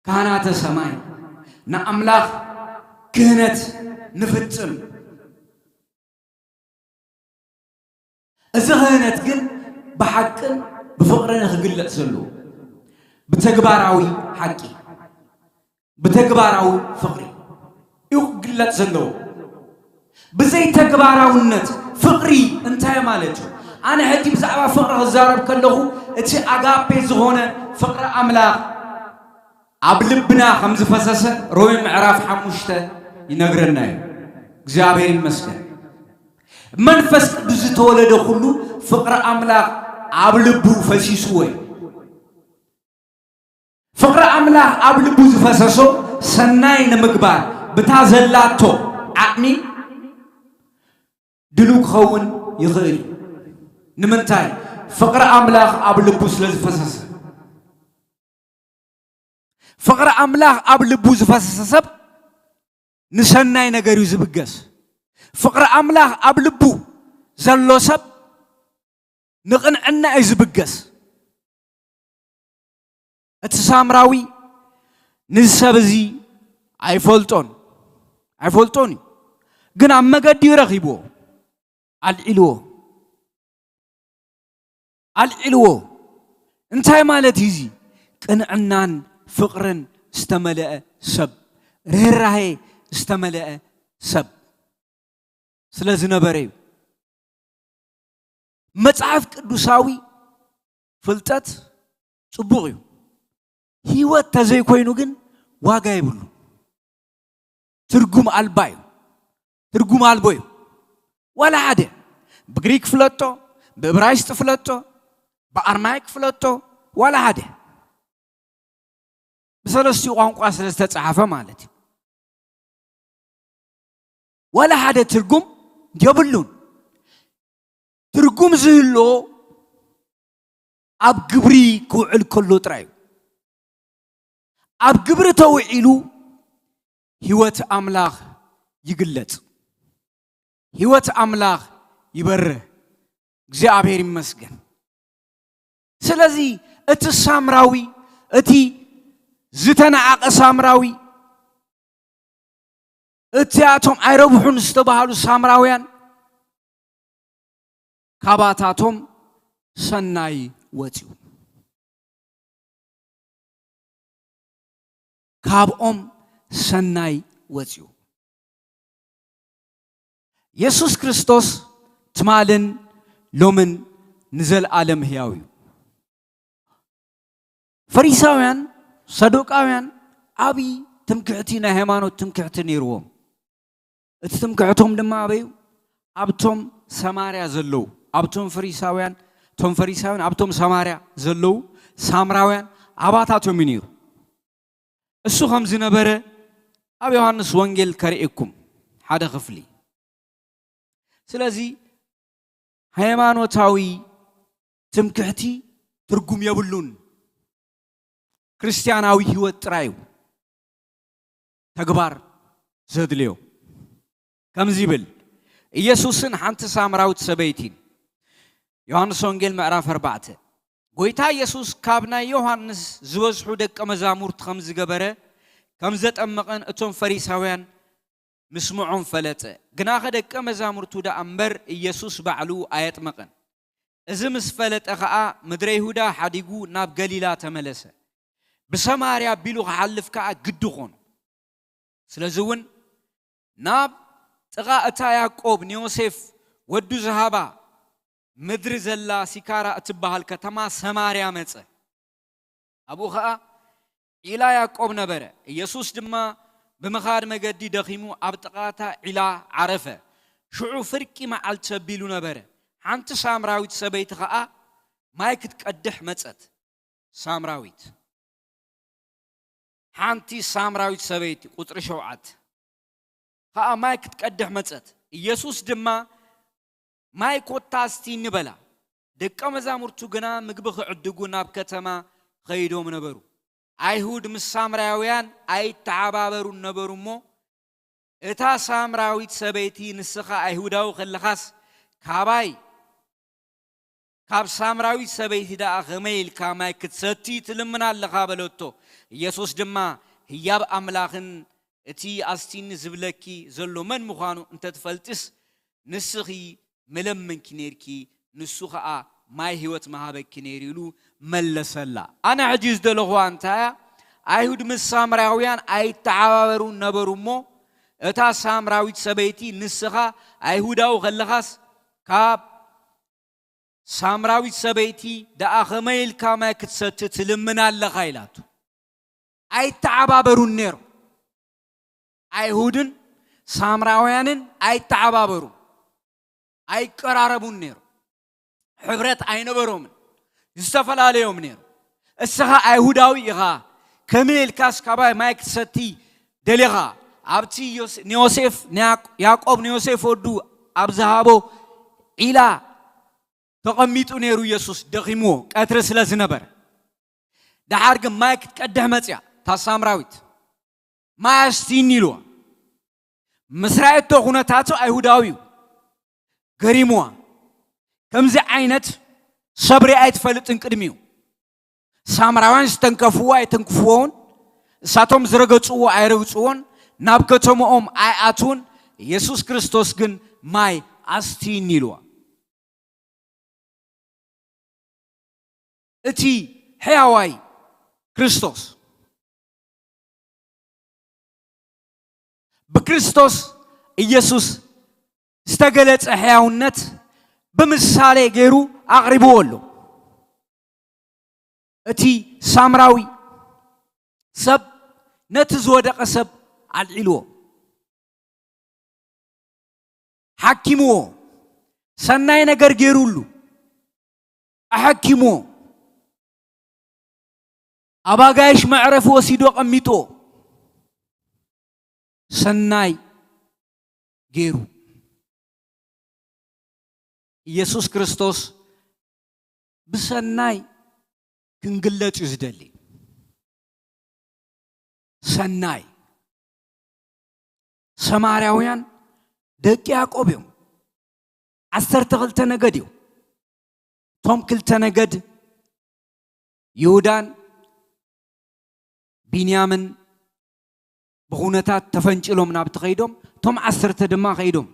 ካህናተ ሰማይ፣ ንኣምላኽ ክህነት ንፍጽም። እዚ ክህነት ግን ብሓቅን ብፍቕርን ክግለጽ ዘለዎ፣ ብተግባራዊ ሓቂ፣ ብተግባራዊ ፍቕሪ እዩ ክግለጽ ዘለዎ። ብዘይ ተግባራውነት ፍቕሪ እንታይ ማለት እዩ? ኣነ ሕጂ ብዛዕባ ፍቕሪ ክዛረብ ከለኹ፣ እቲ ኣጋፔ ዝኾነ ፍቕሪ ኣምላኽ ኣብ ልብና ከም ዝፈሰሰ ሮሜ ምዕራፍ ሓሙሽተ ይነግረና እዩ። እግዚኣብሔር ይመስገን። መንፈስ ቅዱስ ዝተወለደ ኩሉ ፍቕሪ ኣምላኽ ኣብ ልቡ ፈሲስዎ እዩ። ፍቕሪ ኣምላኽ ኣብ ልቡ ዝፈሰሶ ሰናይ ንምግባር ብታ ዘላቶ ዓቕሚ ድሉው ክኸውን ይኽእል እዩ። ንምንታይ? ፍቕሪ ኣምላኽ ኣብ ልቡ ስለ ዝፈሰሰ። ፍቕሪ ኣምላኽ ኣብ ልቡ ዝፈሰሰ ሰብ ንሰናይ ነገር እዩ ዝብገስ። ፍቕሪ ኣምላኽ ኣብ ልቡ ዘሎ ሰብ ንቕንዕና እዩ ዝብገስ። እቲ ሳምራዊ ነዚ ሰብ እዚ ኣይፈልጦን፣ ኣይፈልጦን እዩ፣ ግን ኣብ መገዲ እዩ ረኺብዎ፣ ኣልዒልዎ፣ ኣልዒልዎ። እንታይ ማለት እዩ እዚ? ቅንዕናን ፍቕርን ዝተመልአ ሰብ፣ ርህራሄ ዝተመልአ ሰብ ስለ ዝነበረ እዩ። መጽሓፍ ቅዱሳዊ ፍልጠት ጽቡቕ እዩ። ህይወት ተዘይኮይኑ ግን ዋጋ የብሉ። ትርጉም ኣልባ እዩ። ትርጉም ኣልቦ እዩ። ዋላ ሓደ ብግሪክ ፍለጦ፣ ብእብራይስጥ ፍለጦ፣ ብኣርማይክ ፍለጦ፣ ዋላ ሓደ ብሰለስቲኡ ቋንቋ ስለ ዝተጻሓፈ ማለት እዩ። ዋላ ሓደ ትርጉም የብሉን። ትርጉም ዝህልዎ ኣብ ግብሪ ክውዕል ከሎ ጥራይ እዩ። ኣብ ግብሪ ተውዒሉ ህይወት ኣምላኽ ይግለጽ፣ ህይወት ኣምላኽ ይበርህ። እግዚኣብሔር ይመስገን። ስለዚ እቲ ሳምራዊ፣ እቲ ዝተናዓቐ ሳምራዊ፣ እቲኣቶም ኣይረብሑን ዝተባሃሉ ሳምራውያን ካባታቶም ሰናይ ወፅዩ። ካብኦም ሰናይ ወፅዩ። የሱስ ክርስቶስ ትማልን ሎምን ንዘለኣለም ህያው እዩ። ፈሪሳውያን፣ ሰዱቃውያን ዓብዪ ትምክሕቲ፣ ናይ ሃይማኖት ትምክሕቲ ነይርዎም። እቲ ትምክሕቶም ድማ ኣበዩ? ኣብቶም ሰማርያ ዘለዉ፣ ኣብቶም ፈሪሳውያን፣ እቶም ፈሪሳውያን ኣብቶም ሰማርያ ዘለዉ ሳምራውያን ኣባታቶም እዩ ነይሩ። እሱ ከም ዝነበረ ኣብ ዮሃንስ ወንጌል ከርእየኩም ሓደ ክፍሊ። ስለዚ ሃይማኖታዊ ትምክሕቲ ትርጉም የብሉን። ክርስትያናዊ ህይወት ጥራይ እዩ ተግባር ዘድልዮ። ከምዚ ይብል፣ ኢየሱስን ሓንቲ ሳምራዊት ሰበይቲን። ዮሃንስ ወንጌል ምዕራፍ ኣርባዕተ። ጎይታ ኢየሱስ ካብ ናይ ዮሃንስ ዝበዝሑ ደቀ መዛሙርቲ ከም ዝገበረ፣ ከም ዘጠመቐን እቶም ፈሪሳውያን ምስምዖም ፈለጠ። ግናኸ ደቀ መዛሙርቱ ደኣ እምበር ኢየሱስ ባዕሉ ኣየጥመቐን። እዚ ምስ ፈለጠ ኸኣ ምድረ ይሁዳ ሓዲጉ ናብ ገሊላ ተመለሰ። ብሰማርያ ኣቢሉ ክሓልፍ ከኣ ግዲ ኾኑ። ስለዚ እውን ናብ ጥቓ እታ ያዕቆብ ንዮሴፍ ወዱ ዝሃባ ምድሪ ዘላ ሲካራ እትበሃል ከተማ ሰማርያ መጸ። ኣብኡ ኸኣ ዒላ ያዕቆብ ነበረ። ኢየሱስ ድማ ብምኻድ መገዲ ደኺሙ ኣብ ጥቓ እታ ዒላ ዓረፈ። ሽዑ ፍርቂ መዓልቲ ኣቢሉ ነበረ። ሓንቲ ሳምራዊት ሰበይቲ ኸኣ ማይ ክትቀድሕ መጸት። ሳምራዊት። ሓንቲ ሳምራዊት ሰበይቲ፣ ቁጽሪ ሸውዓተ፣ ኸኣ ማይ ክትቀድሕ መጸት። ኢየሱስ ድማ፣ "ማይ ኮታ ኣስቲኒ" በላ። ደቀ መዛሙርቱ ግና ምግቢ ክዕድጉ ናብ ከተማ ኸይዶም ነበሩ። ኣይሁድ ምስ ሳምራውያን ኣይተሓባበሩን ነበሩ እሞ፣ እታ ሳምራዊት ሰበይቲ፣ "ንስኻ ኣይሁዳዊ ኸለኻስ፣ ካባይ፣ ካብ ሳምራዊት ሰበይቲ ደኣ ኸመይ ኢልካ ማይ ክትሰቲ ትልምን ኣለኻ?" በለቶ። ኢየሱስ ድማ፣ "ህያብ ኣምላኽን እቲ ኣስቲኒ ዝብለኪ ዘሎ መን ምዃኑ እንተ ትፈልጥስ፣ ንስኺ ምለመንኪ ኔርኪ፣ ንሱ ኸኣ ማይ ህይወት ምሃበኪ ነይሩ" ኢሉ መለሰላ። ኣነ ሕጂ ዝደለኹዋ እንታይ እያ? ኣይሁድ ምስ ሳምራውያን ኣይተሓባበሩን ነበሩ እሞ፣ እታ ሳምራዊት ሰበይቲ፣ "ንስኻ ኣይሁዳዊ ኸለኻስ፣ ካብ ሳምራዊት ሰበይቲ ደኣ ኸመይ ኢልካ ማይ ክትሰቲ ትልምን ኣለኻ?" ኢላቱ። ኣይተዓባበሩን ነይሮም። ኣይሁድን ሳምራውያንን ኣይተዓባበሩን፣ ኣይቀራረቡን ነይሮም። ሕብረት ኣይነበሮምን፣ ዝተፈላለዮም ነይሮም። "እስኻ ኣይሁዳዊ ኢኻ፣ ከመይ ኢልካስ ካባይ ማይ ክትሰቲ ደሊኻ?" ኣብቲ ዮስ-፣ ንዮሴፍ፣ ንያቅ-፣ ያዕቆብ ንዮሴፍ ወዱ ኣብ ዝሃቦ ዒላ ተቐሚጡ ነይሩ ኢየሱስ፣ ደኺምዎ፣ ቀትሪ ስለ ዝነበረ። ደሓር ግን ማይ ክትቀድሕ መጽያ፣ እታ ሳምራዊት፣ "ማይ ኣስትይኒ" ኢልዋ። ምስ ረኣየቶ ኩነታቱ ኣይሁዳዊ እዩ፣ ገሪምዋ። ከምዚ ዓይነት ሰብ ሪኣ ኣይትፈልጥን ቅድሚኡ። ሳምራውያን ዝተንከፍዎ ኣይተንክፍዎን፣ እሳቶም ዝረገጽዎ ኣይረግጽዎን፣ ናብ ከተማኦም ኣይኣትውን። ኢየሱስ ክርስቶስ ግን "ማይ ኣስትይኒ" ኢልዋ። እቲ ሕያዋይ ክርስቶስ፣ ብክርስቶስ ኢየሱስ ዝተገለጸ ሕያውነት ብምሳሌ ገይሩ ኣቕሪብዎ ኣሎ። እቲ ሳምራዊ ሰብ ነቲ ዝወደቐ ሰብ ኣልዒልዎ፣ ሓኪምዎ፣ ሰናይ ነገር ገይሩሉ፣ ኣሐኪምዎ፣ ኣብ ኣጋይሽ መዕረፊ ወሲዱ ኣቐሚጥዎ፣ ሰናይ ገይሩ። ኢየሱስ ክርስቶስ ብሰናይ ክንግለጽ እዩ ዝደሊ። ሰናይ። ሰማርያውያን ደቂ ያዕቆብ እዮም። ዓሰርተ ክልተ ነገድ እዮም። እቶም ክልተ ነገድ ይሁዳን ቢንያምን ብኹነታት ተፈንጭሎም ናብቲ ኸይዶም፣ እቶም ዓሰርተ ድማ ኸይዶም።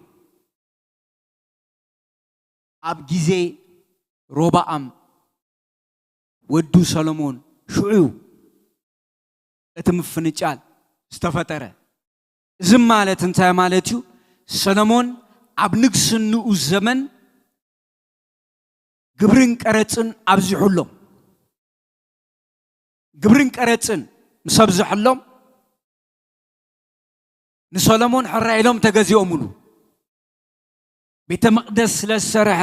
ኣብ ግዜ ሮብዓም ወዱ ሰሎሞን ሽዑ እዩ እቲ ምፍንጫል ዝተፈጠረ። እዚ ማለት እንታይ ማለት እዩ? ሰሎሞን ኣብ ንግስንኡ ዘመን ግብርን ቀረጽን ኣብዚሑሎም። ግብርን ቀረጽን ምስ ኣብዝሐሎም፣ ንሰሎሞን ሕራይ ኢሎም ተገዚኦምሉ። ቤተ መቕደስ ስለ ዝሰርሐ፣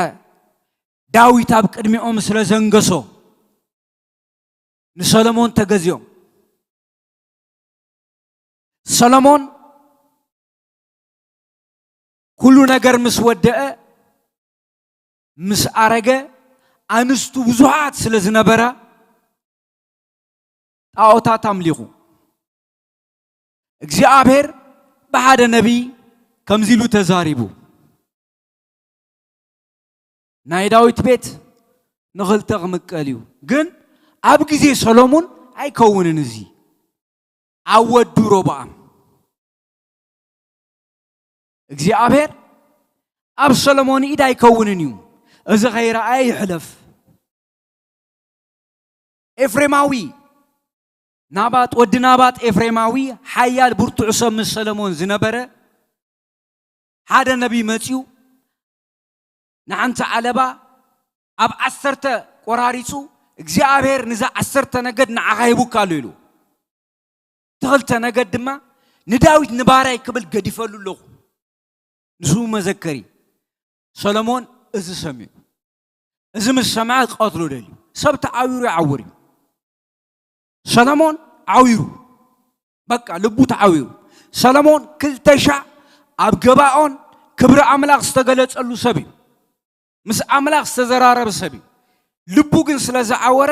ዳዊት ኣብ ቅድሚኦም ስለ ዘንገሶ፣ ንሰሎሞን ተገዚኦም። ሰሎሞን ኩሉ ነገር ምስ ወደአ፣ ምስ ኣረገ፣ ኣንስቱ ብዙሓት ስለ ዝነበራ፣ ጣዖታት ኣምሊኹ። እግዚኣብሔር ብሓደ ነቢይ ከምዚ ኢሉ ተዛሪቡ፣ "ናይ ዳዊት ቤት ንኽልተ ክምቀል እዩ፣ ግን ኣብ ግዜ ሰሎሙን ኣይከውንን፣ እዚ ኣብ ወዱ ሮብዓም እግዚኣብሔር ኣብ ሰሎሞን ኢድ ኣይከውንን እዩ፣ እዚ ኸይረኣየ ይሕለፍ." ኤፍሬማዊ ናባጥ፣ ወዲ ናባጥ ኤፍሬማዊ፣ ሓያል ብርቱዕ ሰብ ምስ ሰሎሞን ዝነበረ፣ ሓደ ነቢይ መጺኡ ንሓንቲ ዓለባ ኣብ ዓሰርተ ቆራሪጹ፣ "እግዚኣብሔር ንዛ ዓሰርተ ነገድ ንዓኻ ሂቡካ ኣሎ" ኢሉ። እቲ ክልተ ነገድ ድማ ንዳዊት ንባርያይ ክብል ገዲፈሉ ኣለኹ። ንሱ መዘከሪ። ሰሎሞን እዚ ሰሚዑ፣ እዚ ምስ ሰምዐ ክቐትሎ ደልዩ። ሰብ ተዓዊሩ ይዓውር እዩ። ሰሎሞን ዓዊሩ፣ በቃ ልቡ ተዓዊሩ። ሰሎሞን ክልተ ሻዕ ኣብ ገባኦን ክብሪ ኣምላኽ ዝተገለጸሉ ሰብ እዩ። ምስ ኣምላኽ ዝተዘራረበ ሰብ እዩ። ልቡ ግን ስለ ዝዓወረ፣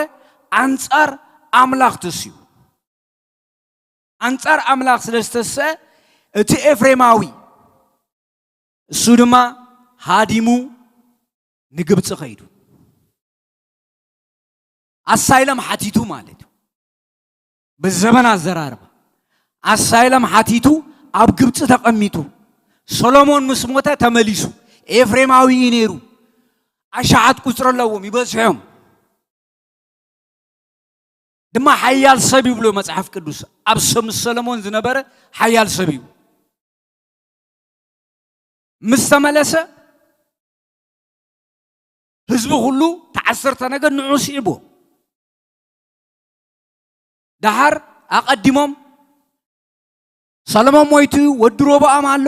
ኣንጻር ኣምላኽ ተስዩ። ኣንጻር ኣምላኽ ስለ ዝተስአ፣ እቲ ኤፍሬማዊ፣ እሱ ድማ ሃዲሙ ንግብጺ ኸይዱ። ኣሳይለም ሓቲቱ ማለት እዩ። ብዘበን ኣዘራርባ፣ ኣሳይለም ሓቲቱ ኣብ ግብጺ ተቐሚጡ። ሰሎሞን ምስ ሞተ ተመሊሱ። ኤፍሬማዊ እዩ ነይሩ። ኣሽሓት ቁጽሪ ኣለዎም፣ ይበዝሑ እዮም። ድማ ሓያል ሰብ ይብሎ መጽሓፍ ቅዱስ። ኣብ ሰ-፣ ምስ ሰሎሞን ዝነበረ ሓያል ሰብ እዩ። ምስ ተመለሰ፣ ህዝቢ ኩሉ፣ እቲ ዓሰርተ ነገድ ንዑ ስዒብዎ። ደሓር ኣቐዲሞም፣ "ሰሎሞን ሞይቱ እዩ፣ ወዲ ሮብዓም ኣሎ፣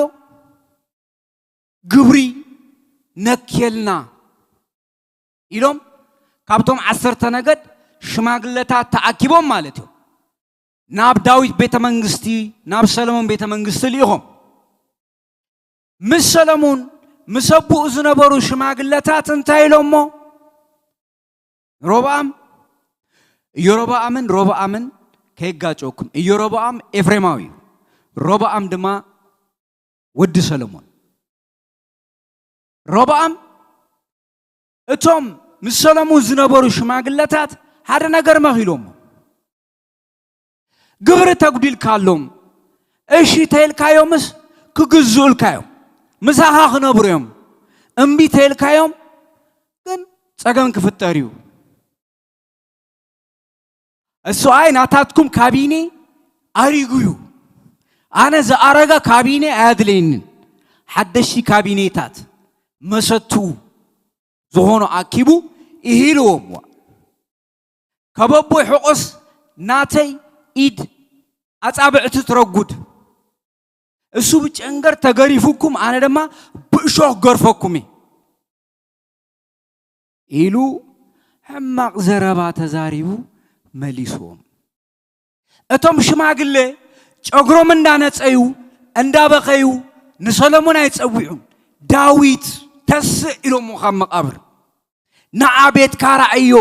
ግብሪ ነክየልና" ኢሎም፣ ካብቶም ዓሰርተ ነገድ ሽማግለታት ተኣኪቦም ማለት እዩ፣ ናብ ዳዊት ቤተ መንግስቲ፣ ናብ ሰሎሞን ቤተ መንግስቲ ልኢኾም። ምስ ሰሎሙን፣ ምስ ኣቦኡ ዝነበሩ ሽማግለታት እንታይ ኢሎሞ? ሮብዓም፣ ኢዮሮብዓምን ሮብዓምን ከይጋጨወኩም። ኢዮሮብዓም ኤፍሬማዊ እዩ። ሮብዓም ድማ ወዲ ሰሎሞን። ሮብዓም፣ እቶም ምስ ሰሎሙን ዝነበሩ ሽማግለታት ሓደ ነገር መኺሎሞ። ግብሪ ተጉዲልካሎም፣ እሺ ተልካዮምስ ክግዝኡልካ እዮም፣ ምሳኻ ክነብሩ እዮም። እምቢ ተልካዮም ግን ጸገም ክፍጠር እዩ። እሱ ኣይ ናታትኩም ካቢኔ ኣሪጉ እዩ። ኣነ ዝኣረገ ካቢኔ ኣያድለየንን። ሓደሽቲ ካቢኔታት መሰቱ ዝኾኑ ኣኪቡ ይሂልዎም። ከበቦይ ሕቆስ ናተይ ኢድ ኣጻብዕቲ ትረጉድ። እሱ ብጨንገር ተገሪፉኩም፣ ኣነ ድማ ብእሾኽ ገርፈኩም እየ ኢሉ ሕማቕ ዘረባ ተዛሪቡ መሊስዎም። እቶም ሽማግለ ጨጉሮም እንዳነጸዩ እንዳበኸዩ ንሰሎሞን ኣይጸዊዑን። ዳዊት ተስእ ኢሎሞ ካብ መቓብር፣ "ንዓ ቤትካ ርኣዮ፣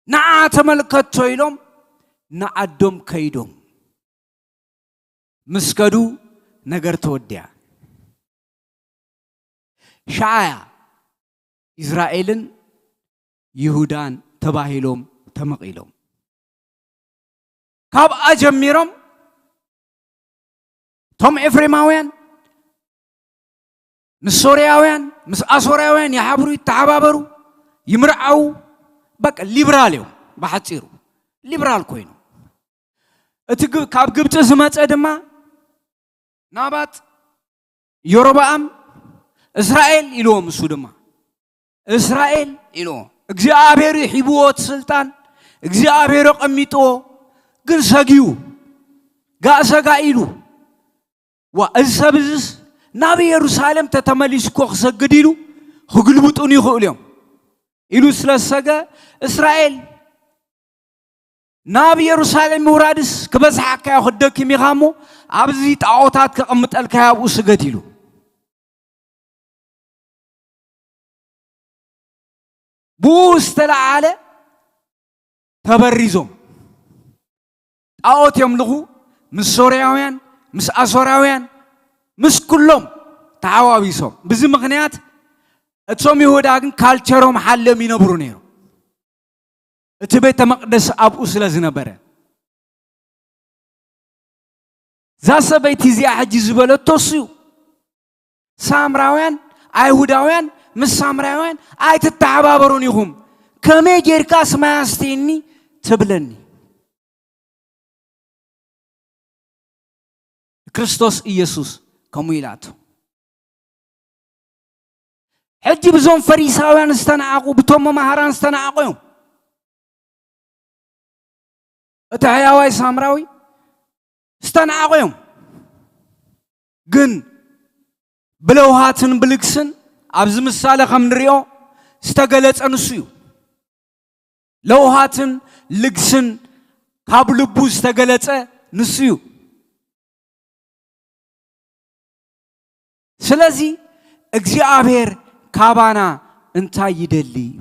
ንዓ ተመልከቶ" ኢሎም ንዓዶም ከይዶም ምስ ከዱ ነገር ተወዲኣ። ሸዓያ ኢዝራኤልን ይሁዳን ተባሂሎም ተመቒሎም። ካብኣ ጀሚሮም እቶም ኤፍሬማውያን ምስ ሶርያውያን፣ ምስ ኣሶርያውያን ይሓብሩ፣ ይተሓባበሩ፣ ይምርዓዉ። በቃ ሊብራል እዮም፣ ብሓጺሩ ሊብራል ኮይኖም። እቲ ግ-፣ ካብ ግብጺ ዝመጸ ድማ ናባጥ፣ ዮሮብዓም፣ እስራኤል ኢልዎም። እሱ ድማ እስራኤል ኢልዎ፣ እግዚኣብሔር ሂብዎ እቲ ስልጣን፣ እግዚኣብሔር ኣቐሚጥዎ፣ ግን ሰጊኡ፣ ጋእ ሰጋእ ኢሉ። ዋ፣ እዚ ሰብ እዝስ ናብ ኢየሩሳሌም ተተመሊሱ እኮ ክሰግድ ኢሉ፣ ክግልብጡን ይኽእሉ እዮም ኢሉ ስለ ዝሰገ፣ እስራኤል፣ ናብ ኢየሩሳሌም ምውራድስ ክበዝሓካ እዮ፣ ክትደክም ኢኻ እሞ፣ ኣብዚ ጣዖታት ከቐምጠልካ እየ፣ ኣብኡ ስገድ ኢሉ። ብኡ ዝተለዓለ ተበሪዞም ጣዖት የምልኹ፣ ምስ ሶርያውያን፣ ምስ ኣሶራውያን፣ ምስ ኩሎም ተሓዋዊሶም። ብዚ ምኽንያት እቶም ይሁዳ ግን ካልቸሮም ሓልዮም ይነብሩ ነይሮም። እቲ ቤተ መቕደስ ኣብኡ ስለ ዝነበረ። እዛ ሰበይቲ እዚኣ ሕጂ ዝበለቶ እሱ እዩ። ሳምራውያን፣ ኣይሁዳውያን ምስ ሳምራውያን ኣይትተሓባበሩን ኢኹም። ከመይ ጌርካ ስማይ ኣስተየኒ ትብለኒ? ክርስቶስ ኢየሱስ ከምኡ ኢላቶ። ሕጂ ብዞም ፈሪሳውያን ዝተናዓቑ፣ ብቶም መማህራን ዝተናዓቑ እዮም። እቲ ሕያዋይ ሳምራዊ ዝተናዓቑ እዮም። ግን ብለውሃትን ብልግስን ኣብዚ ምሳሌ ከም ንሪኦ ዝተገለጸ ንሱ እዩ። ለውሃትን ልግስን ካብ ልቡ ዝተገለጸ ንሱ እዩ። ስለዚ እግዚኣብሔር ካባና እንታይ ይደሊ እዩ?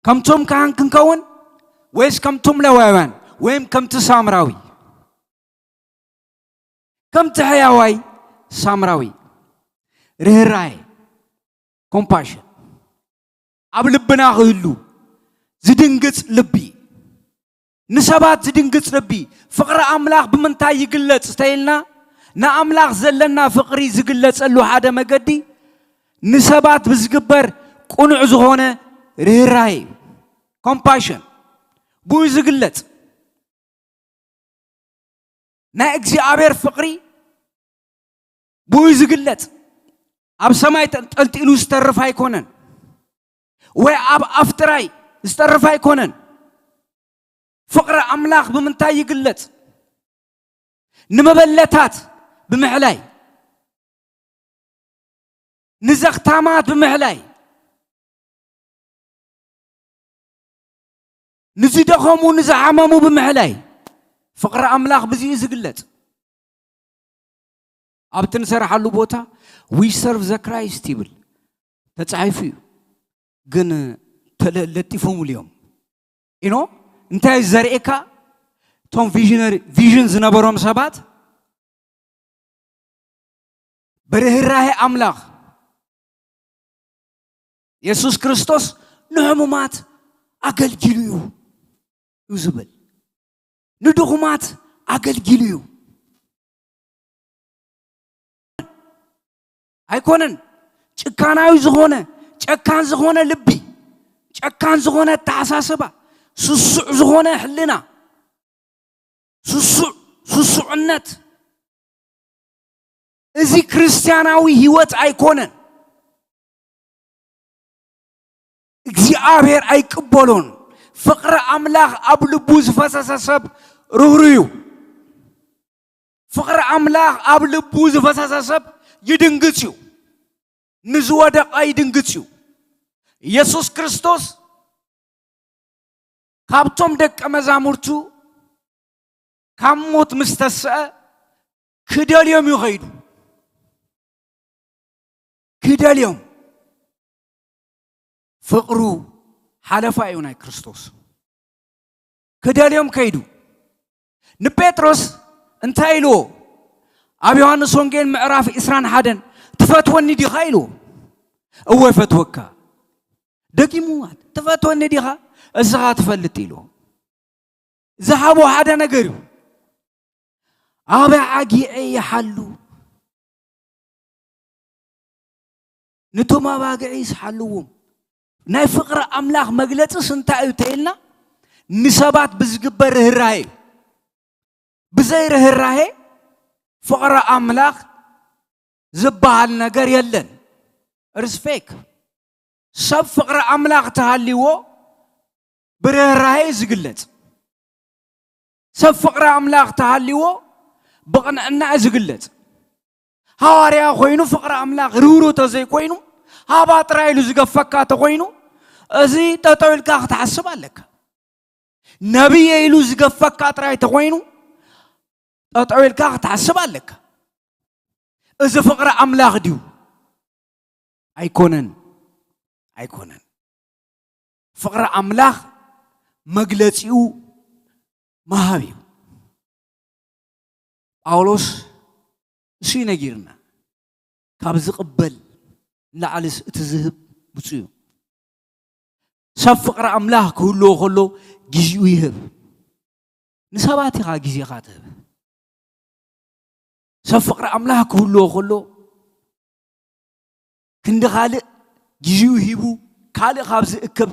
ከምቶም ካህን ክንከውን ወይስ ከምቶም ሌዋውያን ወይም ከምቲ ሳምራዊ? ከምቲ ሕያዋይ ሳምራዊ ርህራሄ፣ ኮምፓሽን፣ ኣብ ልብና ክህሉ፣ ዝድንግጽ ልቢ፣ ንሰባት ዝድንግጽ ልቢ። ፍቕሪ ኣምላኽ ብምንታይ ይግለጽ ተይልና፣ ንኣምላኽ ዘለና ፍቕሪ ዝግለጸሉ ሓደ መገዲ ንሰባት ብዝግበር ቅኑዕ ዝኾነ ርህራሄ እዩ። ኮምፓሽን ብኡ ዝግለጽ። ናይ እግዚኣብሔር ፍቕሪ ብኡ ዝግለጽ። ኣብ ሰማይ ተንጠልጢሉ ዝተርፍ ኣይኮነን፣ ወይ ኣብ ኣፍ ጥራይ ዝተርፍ ኣይኮነን። ፍቕሪ ኣምላኽ ብምንታይ ይግለጽ? ንመበለታት ብምሕላይ፣ ንዘኽታማት ብምሕላይ፣ ንዝደኸሙ ንዝሓመሙ ብምሕላይ። ፍቕሪ ኣምላኽ ብዚኡ ዝግለጽ። ኣብቲ ንሰርሓሉ ቦታ We serve the Christ ይብል ተጻሒፉ እዩ፣ ግን ተለ- ለጢፎምሉ እዮም። ኢኖ እንታይ ዘርእካ? እቶም ቪዥነሪ ቪዥን ዝነበሮም ሰባት ብርህራሄ ኣምላኽ የሱስ ክርስቶስ ንሕሙማት ኣገልጊሉ እዩ እዩ ዝብል። ንድኹማት ኣገልጊሉ እዩ። ኣይኮነን ጭካናዊ ዝኾነ፣ ጨካን ዝኾነ ልቢ፣ ጨካን ዝኾነ ኣተሓሳስባ፣ ስሱዕ ዝኾነ ሕልና፣ ስሱዕ ስሱዕነት። እዚ ክርስትያናዊ ህይወት ኣይኮነን። እግዚኣብሔር ኣይቅበሎን። ፍቕሪ ኣምላኽ ኣብ ልቡ ዝፈሰሰ ሰብ ርህሩ እዩ። ፍቕሪ ኣምላኽ ኣብ ልቡ ዝፈሰሰ ሰብ ይድንግጽ እዩ። ንዝወደቐ ይድንግጽ እዩ። የሱስ ክርስቶስ ካብቶም ደቀ መዛሙርቱ ካብ ሞት ምስ ተስአ ክደልዮም እዩ ኸይዱ። ክደልዮም። ፍቕሩ ሓለፋ እዩ ናይ ክርስቶስ። ክደልዮም ከይዱ። ንጴጥሮስ እንታይ ኢልዎ? ኣብ ዮሃንስ ወንጌል ምዕራፍ ዕስራን ሓደን፣ "ትፈትወኒ ዲኻ?" ኢልዎ። "እወ እፈትወካ." ደጊሙ ማለት፣ "ትፈትወኒ ዲኻ? እስኻ ትፈልጥ" ኢልዎ። ዝሃቦ ሓደ ነገር እዩ። "ኣባጊዐይ ይሓሉ፣ ንቶም ኣባጊዐይ ይስሓልዎም።" ናይ ፍቕሪ ኣምላኽ መግለጽስ እንታይ እዩ ተይልና፣ ንሰባት ብዝግበር ርህራሄ እዩ። ብዘይ ርህራሄ ፍቕሪ ኣምላኽ ዝበሃል ነገር የለን። ሪስፔክ ሰብ ፍቕሪ ኣምላኽ ተሃልይዎ ብርህራሄ እዩ ዝግለጽ። ሰብ ፍቕሪ ኣምላኽ ተሃልይዎ ብቕንዕና እዩ ዝግለጽ። ሃዋርያ ኮይኑ ፍቕሪ ኣምላኽ ርህሩህ ተዘይኮይኑ፣ ሃባ ጥራይ ኢሉ ዝገፈካ ተኾይኑ፣ እዚ ጠጠው ኢልካ ክትሓስብ ኣለካ። ነቢየ ኢሉ ዝገፈካ ጥራይ ተኾይኑ፣ ጠጠው ኢልካ ክትሓስብ ኣለካ። እዚ ፍቕሪ ኣምላኽ ድዩ? ኣይኮነን፣ ኣይኮነን። ፍቕሪ ኣምላኽ መግለጺኡ ምሃብ እዩ። ጳውሎስ እሱ እዩ ነጊርና። ካብ ዝቕበል ንላዕሊስ እቲ ዝህብ ብፁዕ እዩ። ሰብ ፍቕሪ ኣምላኽ ክህልዎ ከሎ ግዜኡ ይህብ። ንሰባት ኢኻ ግዜኻ ትህብ። ሰብ ፍቕሪ ኣምላኽ ክህልዎ ከሎ ክንዲ ካልእ ግዜኡ ሂቡ ካልእ ካብ ዝእክብ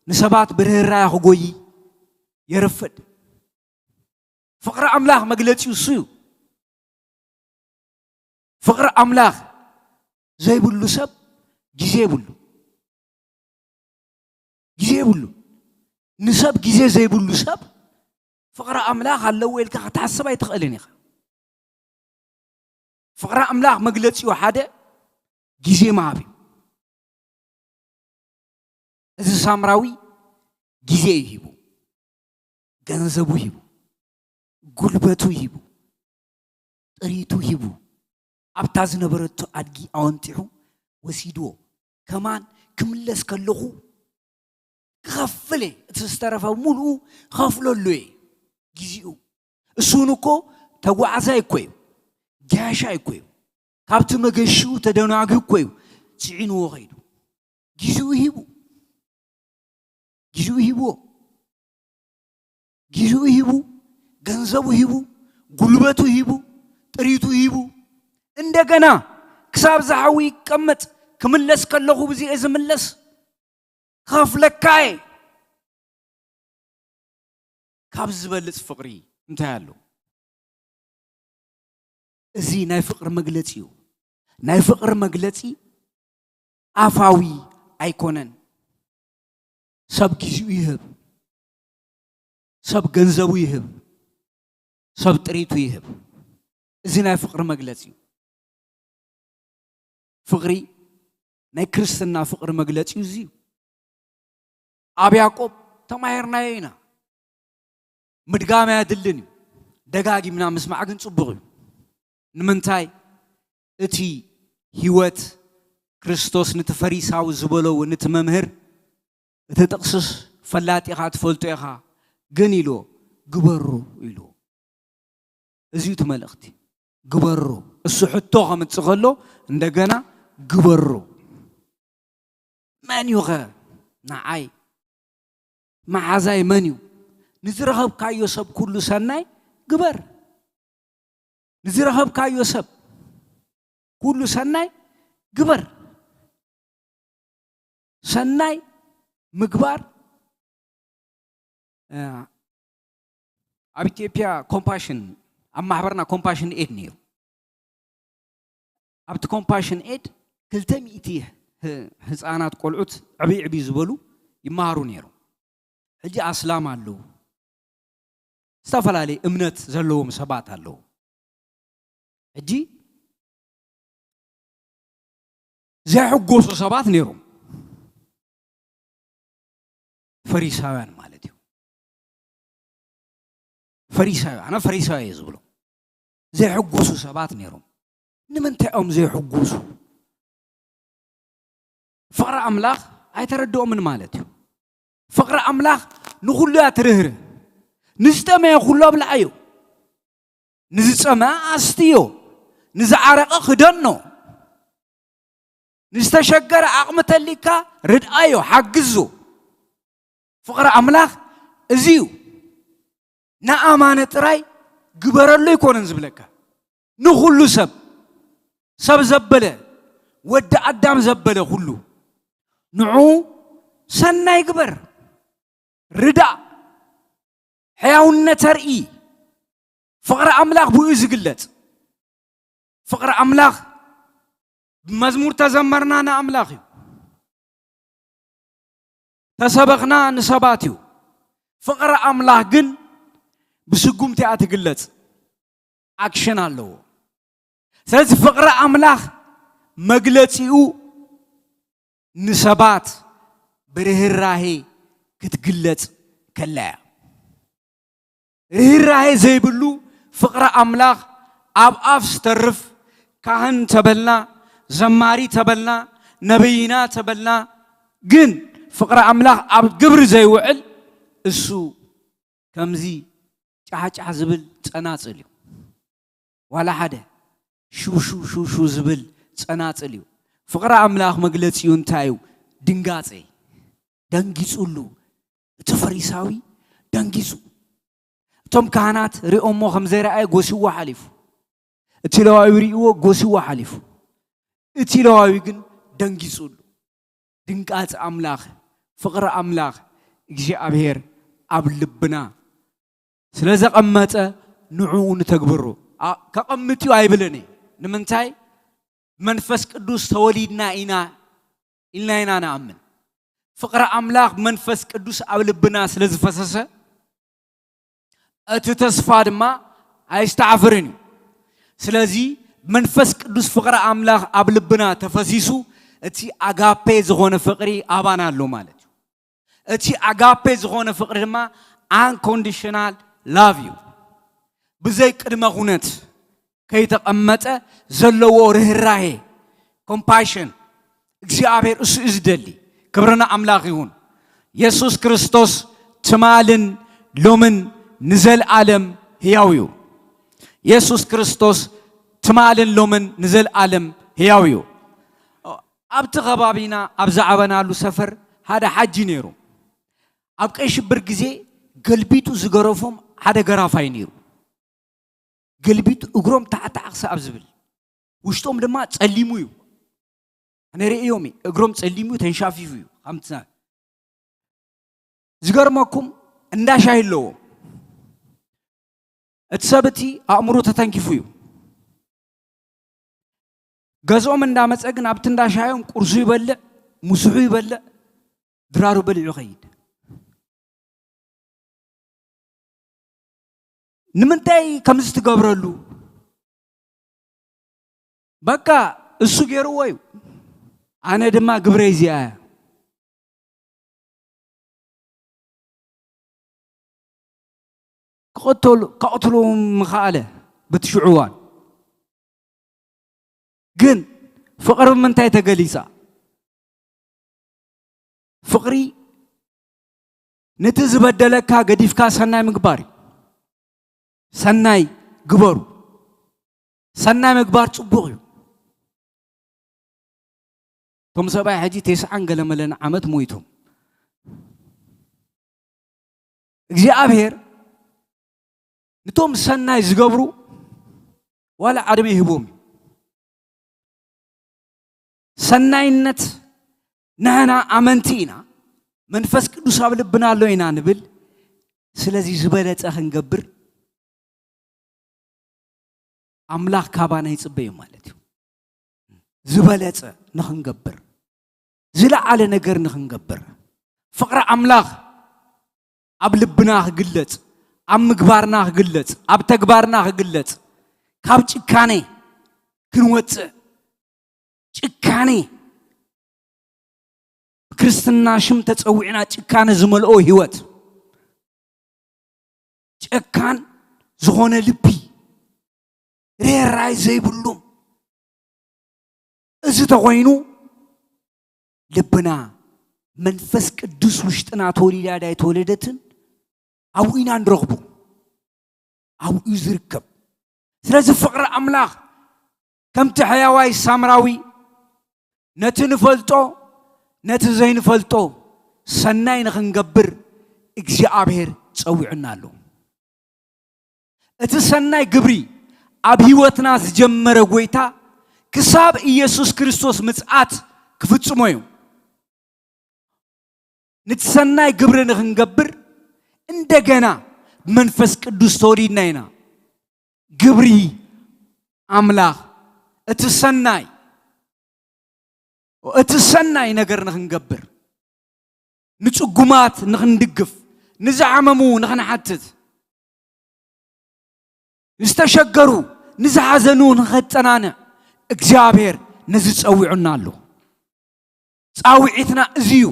ንሰባት ብርህራሄ ክጎዪ የርፍድ። ፍቕሪ ኣምላኽ መግለጺኡ እሱ እዩ። ፍቕሪ ኣምላኽ ዘይብሉ ሰብ ግዜ የብሉ። ግዜ የብሉ። ንሰብ ግዜ ዘይብሉ ሰብ ፍቕሪ ኣምላኽ ኣለዎ ኢልካ ክትሓስብ ኣይትኽእልን ኢኻ። ፍቕሪ ኣምላኽ መግለጺኡ ሓደ ግዜ ምሃብ እዩ። እዚ ሳምራዊ ግዜ እዩ ሂቡ፣ ገንዘቡ ሂቡ፣ ጉልበቱ ሂቡ፣ ጥሪቱ ሂቡ፣ ኣብታ ዝነበረቶ ኣድጊ ኣወንጢሑ ወሲድዎ። ከማን ክምለስ ከለኹ ክኸፍል እየ፣ እቲ ዝተረፈ ሙሉኡ ክኸፍለሉ እየ። ግዜኡ እሱ እውን እኮ ተጓዓዛይ እኮ እዩ፣ ገያሻይ እኮ እዩ። ካብቲ መገሽኡ ተደናጊዩ እኮ እዩ ጽዒንዎ ከይዱ። ግዜኡ ሂቡ፣ ግዜኡ ሂብዎ፣ ግዜኡ ሂቡ፣ ገንዘቡ ሂቡ፣ ጉልበቱ ሂቡ፣ ጥሪቱ ሂቡ፣ እንደገና ክሳብ ዝሓዊ ይቀመጥ፣ ክምለስ ከለኹ ብዚኤ ዝምለስ ክኸፍለካ እየ። ካብ ዝበልጽ ፍቕሪ እንታይ ኣሎ? እዚ ናይ ፍቕሪ መግለጺ እዩ። ናይ ፍቕሪ መግለጺ ኣፋዊ ኣይኮነን። ሰብ ግዜኡ ይህብ፣ ሰብ ገንዘቡ ይህብ፣ ሰብ ጥሪቱ ይህብ። እዚ ናይ ፍቕሪ መግለጺ እዩ። ፍቕሪ፣ ናይ ክርስትና ፍቕሪ መግለጺ እዩ። እዚ እዩ። ኣብ ያዕቆብ ተማሂርናዮ ኢና። ምድጋም ኣየድልን እዩ። ደጋጊምና ምስማዕ ግን ጽቡቕ እዩ። ንምንታይ? እቲ ህይወት ክርስቶስ ንቲ ፈሪሳዊ ዝበሎ እውን ንቲ መምህር፣ እቲ ጥቕስስ ፈላጥ ኢኻ፣ ትፈልጦ ኢኻ፣ ግን ኢልዎ፣ ግበሩ ኢልዎ። እዚ እዩ እቲ መልእኽቲ። ግበሩ። እሱ ሕቶ ከምጽእ ከሎ እንደገና ግበሩ። መን እዩ ኸ ንዓይ መሓዛይ መን እዩ? ንዝረኸብካዮ ሰብ ኩሉ ሰናይ ግበር። ንዝረኸብካዮ ሰብ ኩሉ ሰናይ ግበር። ሰናይ ምግባር፣ እ፣ ኣብ ኢትዮጵያ ኮምፓሽን፣ ኣብ ማሕበርና ኮምፓሽን ኤድ ነይሩ። ኣብቲ ኮምፓሽን ኤድ ክልተ ሚእቲ ህ-፣ ህፃናት ቆልዑት ዕብይ ዕብይ ዝበሉ ይመሃሩ ነይሮም። ሕጂ ኣስላም ኣለዉ፣ ዝተፈላለየ እምነት ዘለዎም ሰባት ኣለዉ። ሕጂ ዘይሕጎሱ ሰባት ነይሮም፣ ፈሪሳውያን ማለት እዩ። ፈሪሳዊ፣ ኣነ ፈሪሳዊ እየ ዝብሎ። ዘይሕጎሱ ሰባት ነይሮም። ንምንታይ እዮም ዘይሕጎሱ? ፍቕሪ ኣምላኽ ኣይተረድኦምን ማለት እዩ። ፍቕሪ ኣምላኽ ንኹሉ እያ ትርህርህ። ንዝጠመየ ኩሉ ኣብልዓዮ፣ ንዝጸመአ ኣስትዮ፣ ንዝዓረቐ ክደኖ፣ ንዝተሸገረ ዓቕሚ ተሊካ ርድኣዮ፣ ሓግዞ። ፍቕሪ ኣምላኽ እዚ እዩ። ንኣማነ ጥራይ ግበረሉ ኣይኮነን ዝብለካ፣ ንኹሉ ሰብ፣ ሰብ ዘበለ፣ ወዲ ኣዳም ዘበለ ኩሉ ንዑ ሰናይ ግበር፣ ርዳእ፣ ሕያውነት ኣርኢ። ፍቕሪ ኣምላኽ ብኡ ዝግለጽ። ፍቕሪ ኣምላኽ ብመዝሙር ተዘመርና ንኣምላኽ እዩ። ተሰበኽና ንሰባት እዩ። ፍቕሪ ኣምላኽ ግን ብስጉምቲ እያ ትግለጽ። ኣክሽን ኣለዎ። ስለዚ ፍቕሪ ኣምላኽ መግለጺኡ ንሰባት ብርህራሄ ክትግለጽ ከላ እያ። ርህራሄ ዘይብሉ ፍቕሪ ኣምላኽ ኣብ ኣፍ ዝተርፍ፣ ካህን ተበልና፣ ዘማሪ ተበልና፣ ነብይና ተበልና፣ ግን ፍቕሪ ኣምላኽ ኣብ ግብሪ ዘይውዕል፣ እሱ ከምዚ ጫሕጫሕ ዝብል ጸናጽል እዩ። ዋላ ሓደ ሽው ሽው ሽው ሽው ዝብል ጸናጽል እዩ። ፍቕሪ ኣምላኽ መግለጺኡ እንታይ እዩ? ድንጋጸ። ደንጊጹሉ። እቲ ፈሪሳዊ ደንጊጹ። እቶም ካህናት ሪኦሞ ከም ዘይረኣየ ጎሲዎ ሓሊፉ። እቲ ለዋዊ ሪእዎ ጎሲዎ ሓሊፉ። እቲ ለዋዊ ግን ደንጊጹሉ። ድንጋጸ ኣምላኽ፣ ፍቕሪ ኣምላኽ እግዚኣብሔር ኣብ ልብና ስለ ዘቐመጠ ንዕኡ ንተግብሮ። ኣ-፣ ከቐምጥ እዩ ኣይብልን እየ። ንምንታይ? መንፈስ ቅዱስ ተወሊድና ኢና ኢልና ኢና ንኣምን። ፍቕሪ ኣምላኽ መንፈስ ቅዱስ ኣብ ልብና ስለ ዝፈሰሰ፣ እቲ ተስፋ ድማ ኣይስተዓፍርን እዩ። ስለዚ መንፈስ ቅዱስ ፍቕሪ ኣምላኽ ኣብ ልብና ተፈሲሱ፣ እቲ ኣጋፔ ዝኾነ ፍቕሪ ኣባና ኣሎ ማለት እዩ። እቲ ኣጋፔ ዝኾነ ፍቕሪ ድማ unconditional love እዩ። ብዘይ ቅድመ ኩነት ከይተቐመጠ ዘለዎ ርህራሄ፣ ኮምፓሽን፣ እግዚኣብሔር እሱ እዩ ዝደሊ። ክብሪ ንኣምላኽ ይኹን። የሱስ ክርስቶስ ትማልን ሎምን ንዘልኣለም ህያው እዩ። የሱስ ክርስቶስ ትማልን ሎምን ንዘልኣለም ህያው እዩ። ኣብቲ ከባቢና ኣብ ዝዓበናሉ ሰፈር ሓደ ሓጂ ነይሩ። ኣብ ቀይ ሽብር ግዜ ገልቢጡ ዝገረፎም ሓደ ገራፋይ ነይሩ። ገልቢጡ እግሮም ታዕታዕ ክሳብ ዝብል፣ ውሽጦም ድማ ጸሊሙ እዩ። ኣነ ርእዮም እየ፣ እግሮም ጸሊሙ እዩ፣ ተንሻፊፉ እዩ። ከምቲ ዝገርመኩም እንዳ ሻሂ ኣለዎም። እቲ ሰብ እቲ ኣእምሮ ተተንኪፉ እዩ። ገዝኦም እንዳመጸ ግን ኣብቲ እንዳ ሻሂኦም ቁርሱ ይበልዕ፣ ምሱሑ ይበልዕ፣ ድራሩ በሊዑ ይኸይድ። ንምንታይ ከምዚ ትገብረሉ? በቃ እሱ ገይርዎ እዩ። ኣነ ድማ ግብረይ እዚኣ እያ። ክቐተሉ-፣ ከቕትልዎም ምኸኣለ በቲ ሽዑ እዋን። ግን ፍቕሪ ብምንታይ ተገሊጻ? ፍቕሪ ነቲ ዝበደለካ ገዲፍካ ሰናይ ምግባር እዩ። ሰናይ ግበሩ። ሰናይ ምግባር ጽቡቕ እዩ። እቶም ሰብኣይ ሕጂ ተስዓን ገለ መለን ዓመት ሞይቶም። እግዚኣብሔር ነቶም ሰናይ ዝገብሩ ዋላ ዕድመ ይህቦም እዩ። ሰናይነት ንሕና ኣመንቲ ኢና፣ መንፈስ ቅዱስ ኣብ ልብና ኣሎ ኢና ንብል። ስለዚ ዝበለጸ ክንገብር ኣምላኽ ካባና ይጽበ እዩ ማለት እዩ። ዝበለጸ ንኽንገብር፣ ዝለዓለ ነገር ንኽንገብር፣ ፍቕሪ ኣምላኽ ኣብ ልብና ክግለጽ፣ ኣብ ምግባርና ክግለጽ፣ ኣብ ተግባርና ክግለጽ፣ ካብ ጭካኔ ክንወጽእ፣ ጭካኔ፣ ብክርስትና ሽም ተጸዊዕና ጭካኔ ዝመልኦ ህይወት፣ ጨካን ዝኾነ ልቢ፣ ርህራይ ዘይብሉ፣ እዚ ተኾይኑ ልብና መንፈስ ቅዱስ ውሽጥና ተወሊዳ ዳይ ተወለደትን ኣብኡ ኢና ንረኽቡ። ኣብኡ እዩ ዝርከብ። ስለዚ ፍቕሪ ኣምላኽ ከምቲ ሕያዋይ ሳምራዊ ነቲ ንፈልጦ፣ ነቲ ዘይንፈልጦ ሰናይ ንኽንገብር እግዚኣብሔር ጸዊዑና ኣሎ። እቲ ሰናይ ግብሪ ኣብ ህይወትና ዝጀመረ ጎይታ ክሳብ ኢየሱስ ክርስቶስ ምጽኣት ክፍጽሞ እዩ። ነቲ ሰናይ ግብሪ ንኽንገብር እንደገና ብመንፈስ ቅዱስ ተወሊድና ኢና። ግብሪ ኣምላኽ እቲ ሰናይ፣ እቲ ሰናይ ነገር ንኽንገብር፣ ንጽጉማት ንኽንድግፍ፣ ንዝሓመሙ ንኽንሓትት፣ ዝተሸገሩ ንዝሓዘኑ ንኸጸናንዕ እግዚኣብሔር ነዚ ጸዊዑና ኣሎ። ጻውዒትና እዚ እዩ።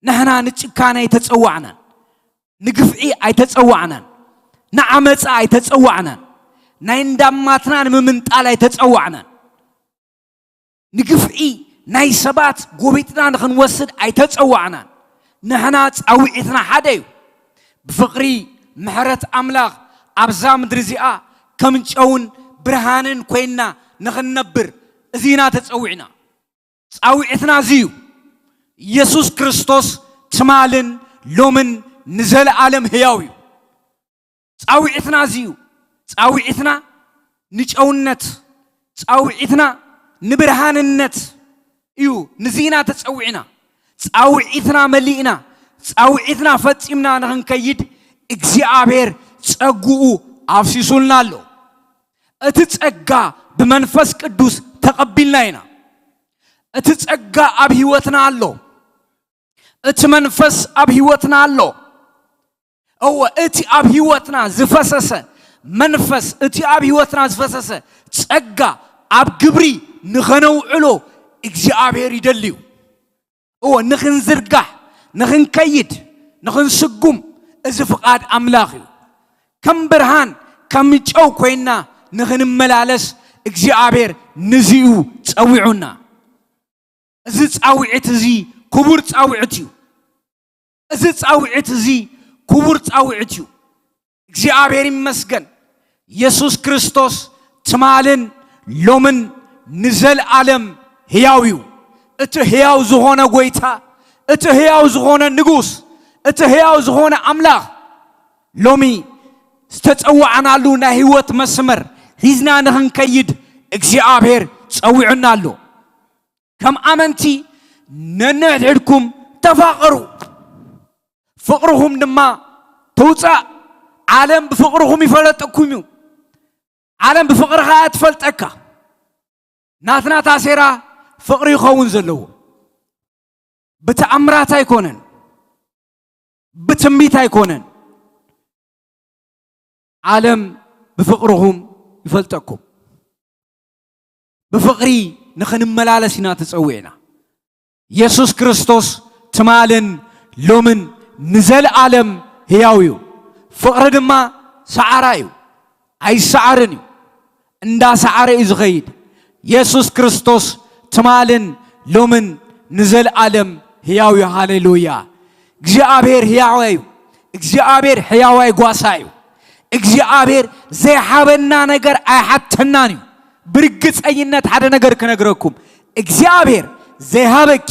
ንሕና ንጭካነ ኣይተጸዋዕናን፣ ንግፍዒ ኣይተጸዋዕናን፣ ንዓመጻ ኣይተጸዋዕናን፣ ናይ እንዳማትና ንምምንጣል ኣይተጸዋዕናን፣ ንግፍዒ ናይ ሰባት ጎቢጥና ንኽንወስድ ኣይተጸዋዕናን። ንሕና ጻውዒትና ሓደ እዩ። ብፍቕሪ ምሕረት ኣምላኽ ኣብዛ ምድሪ እዚኣ ከም ጨውን ብርሃንን ኮይንና ንኽንነብር እዚ ኢና ተጸዊዕና። ጻውዒትና እዚ እዩ። ኢየሱስ ክርስቶስ ትማልን ሎምን ንዘለኣለም ህያው እዩ። ጻውዒትና እዚ እዩ። ጻውዒትና ንጨውነት፣ ጻውዒትና ንብርሃንነት እዩ። ንዚና ተጸዊዕና፣ ጻውዒትና መሊእና፣ ጻውዒትና ፈጺምና ንኽንከይድ እግዚኣብሔር ጸግኡ ኣፍሲሱልና ኣሎ። እቲ ጸጋ ብመንፈስ ቅዱስ ተቐቢልና ኢና። እቲ ጸጋ ኣብ ህይወትና ኣሎ። እቲ መንፈስ ኣብ ህይወትና ኣሎ። እወ፣ እቲ ኣብ ህይወትና ዝፈሰሰ መንፈስ፣ እቲ ኣብ ህይወትና ዝፈሰሰ ጸጋ ኣብ ግብሪ ንኸነውዕሎ እግዚኣብሔር ይደልዩ። እወ፣ ንኽንዝርጋሕ፣ ንኽንከይድ፣ ንኽንስጉም፣ እዚ ፍቓድ ኣምላኽ እዩ። ከም ብርሃን፣ ከም ጨው ኮይንና ንኽንመላለስ እግዚኣብሔር ንዚኡ ጸዊዑና። እዚ ጻውዒት እዚ ክቡር ጻውዒት እዩ። እዚ ጻውዒት እዚ ክቡር ጻውዒት እዩ። እግዚኣብሔር ይመስገን። ኢየሱስ ክርስቶስ ትማልን ሎምን ንዘለኣለም ህያው እዩ። እቲ ህያው ዝኾነ ጎይታ፣ እቲ ህያው ዝኾነ ንጉስ፣ እቲ ህያው ዝኾነ ኣምላኽ ሎሚ ዝተጸዋዕናሉ ናይ ህይወት መስመር ሒዝና ንኽንከይድ እግዚኣብሔር ጸዊዑና ኣሎ። ከም ኣመንቲ ነንሕድሕድኩም ተፋቐሩ፣ ፍቕርኹም ድማ ትውጻእ። ዓለም ብፍቕርኹም ይፈለጠኩም እዩ። ዓለም ብፍቕርኻ እያ ትፈልጠካ። ናትና ታሴራ ፍቕሪ ይኸውን ዘለዎ። ብተኣምራት ኣይኮነን፣ ብትንቢት ኣይኮነን። ዓለም ብፍቕርኹም ይፈልጠኩም። ብፍቕሪ ንኽንመላለስ ኢና ተጸዊዕና። ኢየሱስ ክርስቶስ ትማልን ሎምን ንዘለኣለም ህያው እዩ። ፍቕሪ ድማ ሰዓራ እዩ፣ ኣይሰዓርን እዩ። እንዳ ሰዓረ እዩ ዝኸይድ። ኢየሱስ ክርስቶስ ትማልን ሎምን ንዘለኣለም ህያው እዩ። ሃሌሉያ! እግዚኣብሔር ህያዋይ እዩ። እግዚኣብሔር ህያዋይ ጓሳ እዩ። እግዚኣብሔር ዘይሃበና ነገር ኣይሓተናን እዩ። ብርግጸኝነት ሓደ ነገር ክነግረኩም፣ እግዚኣብሔር ዘይሃበኪ፣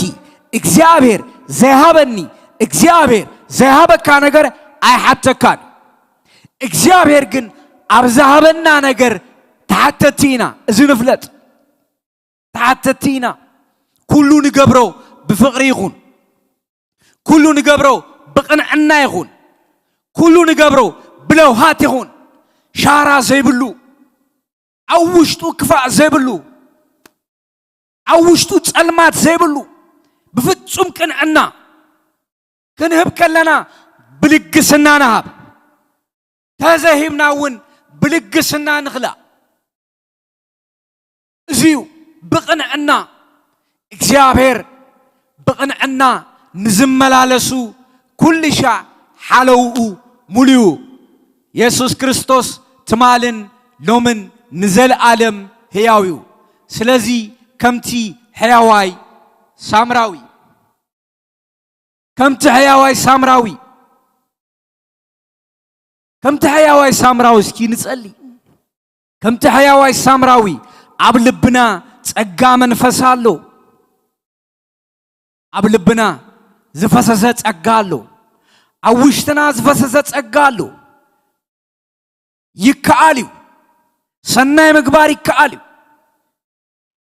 እግዚኣብሔር ዘይሃበኒ፣ እግዚኣብሔር ዘይሃበካ ነገር ኣይሓተካን። እግዚኣብሔር ግን ኣብ ዝሃበና ነገር ተሓተቲ ኢና። እዚ ንፍለጥ፣ ተሓተቲ ኢና። ኩሉ ንገብሮ ብፍቕሪ ይኹን፣ ኩሉ ንገብሮ ብቕንዕና ይኹን፣ ኩሉ ንገብሮ ብለውሃት ይኹን፣ ሻራ ዘይብሉ፣ ኣብ ውሽጡ ክፋእ ዘይብሉ፣ ኣብ ውሽጡ ጸልማት ዘይብሉ፣ ብፍጹም ቅንዕና ክንህብ ከለና ብልግስና ንሃብ። ተዘሂብና እውን ብልግስና ንኽላእ። እዚ እዩ ብቕንዕና። እግዚኣብሔር ብቕንዕና ንዝመላለሱ ኩሉ ሻዕ ሓለውኡ ሙሉኡ። የሱስ ክርስቶስ ትማልን ሎምን ንዘለኣለም ህያው እዩ። ስለዚ ከምቲ ሕያዋይ ሳምራዊ፣ ከምቲ ሕያዋይ ሳምራዊ፣ ከምቲ ሕያዋይ ሳምራዊ እስኪ ንጸሊ። ከምቲ ሕያዋይ ሳምራዊ ኣብ ልብና ጸጋ መንፈስ ኣሎ። ኣብ ልብና ዝፈሰሰ ጸጋ ኣሎ። ኣብ ውሽጥና ዝፈሰሰ ጸጋ ኣሎ። ይከኣል እዩ። ሰናይ ምግባር ይከኣል እዩ።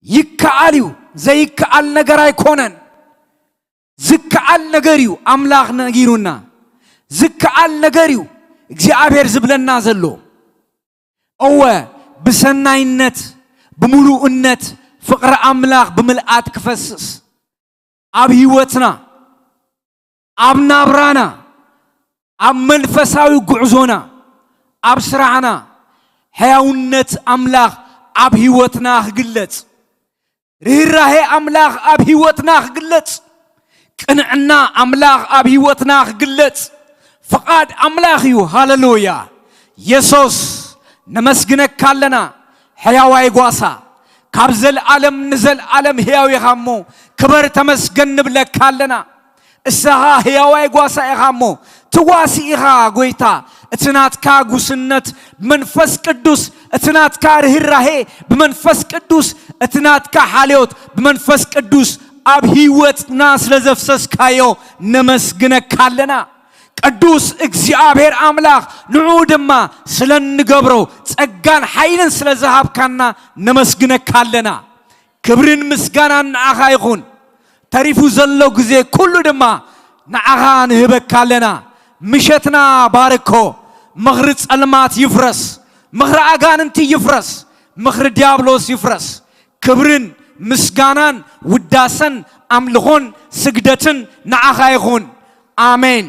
ይከኣል እዩ። ዘይከኣል ነገር ኣይኮነን። ዝከኣል ነገር እዩ ኣምላኽ ነጊሩና። ዝከኣል ነገር እዩ እግዚኣብሔር ዝብለና ዘሎ። እወ፣ ብሰናይነት፣ ብምሉእነት ፍቕሪ ኣምላኽ ብምልኣት ክፈስስ ኣብ ህይወትና፣ ኣብ ናብራና፣ ኣብ መንፈሳዊ ጉዕዞና፣ ኣብ ስራሕና፣ ሕያውነት ኣምላኽ ኣብ ህይወትና ክግለጽ፣ ርህራሄ ኣምላኽ ኣብ ህይወትና ክግለጽ፣ ቅንዕና ኣምላኽ ኣብ ህይወትና ክግለጽ፣ ፍቓድ ኣምላኽ እዩ። ሃሌሉያ! የሱስ፣ ነመስግነካ ኣለና። ሕያዋይ ጓሳ፣ ካብ ዘልኣለም ንዘልኣለም ሕያው ኢኻ እሞ፣ ክበር ተመስገን ንብለካ ኣለና። እሳኻ ሕያዋይ ጓሳ ኢኻ እሞ፣ ትዋሲ ኢኻ ጎይታ። እቲ ናትካ ጉስነት ብመንፈስ ቅዱስ፣ እቲ ናትካ ርህራሄ ብመንፈስ ቅዱስ፣ እቲ ናትካ ሓልዮት ብመንፈስ ቅዱስ ኣብ ህይወትና ስለ ዘፍሰስካዮ ነመስግነካ ኣለና። ቅዱስ እግዚኣብሔር ኣምላኽ፣ ንዑ ድማ ስለ እንገብሮ ጸጋን ሓይልን ስለ ዝሃብካና ነመስግነካ ኣለና። ክብርን ምስጋናን ንዓኻ ይኹን። ተሪፉ ዘሎ ግዜ ኩሉ ድማ ንዓኻ ንህበካ ኣለና። ምሸትና ባርኮ። ምኽሪ ጸልማት ይፍረስ፣ ምኽሪ ኣጋንንቲ ይፍረስ፣ ምኽሪ ዲያብሎስ ይፍረስ። ክብርን ምስጋናን ውዳሰን ኣምልኾን ስግደትን ንዓኻ ይኹን። ኣሜን።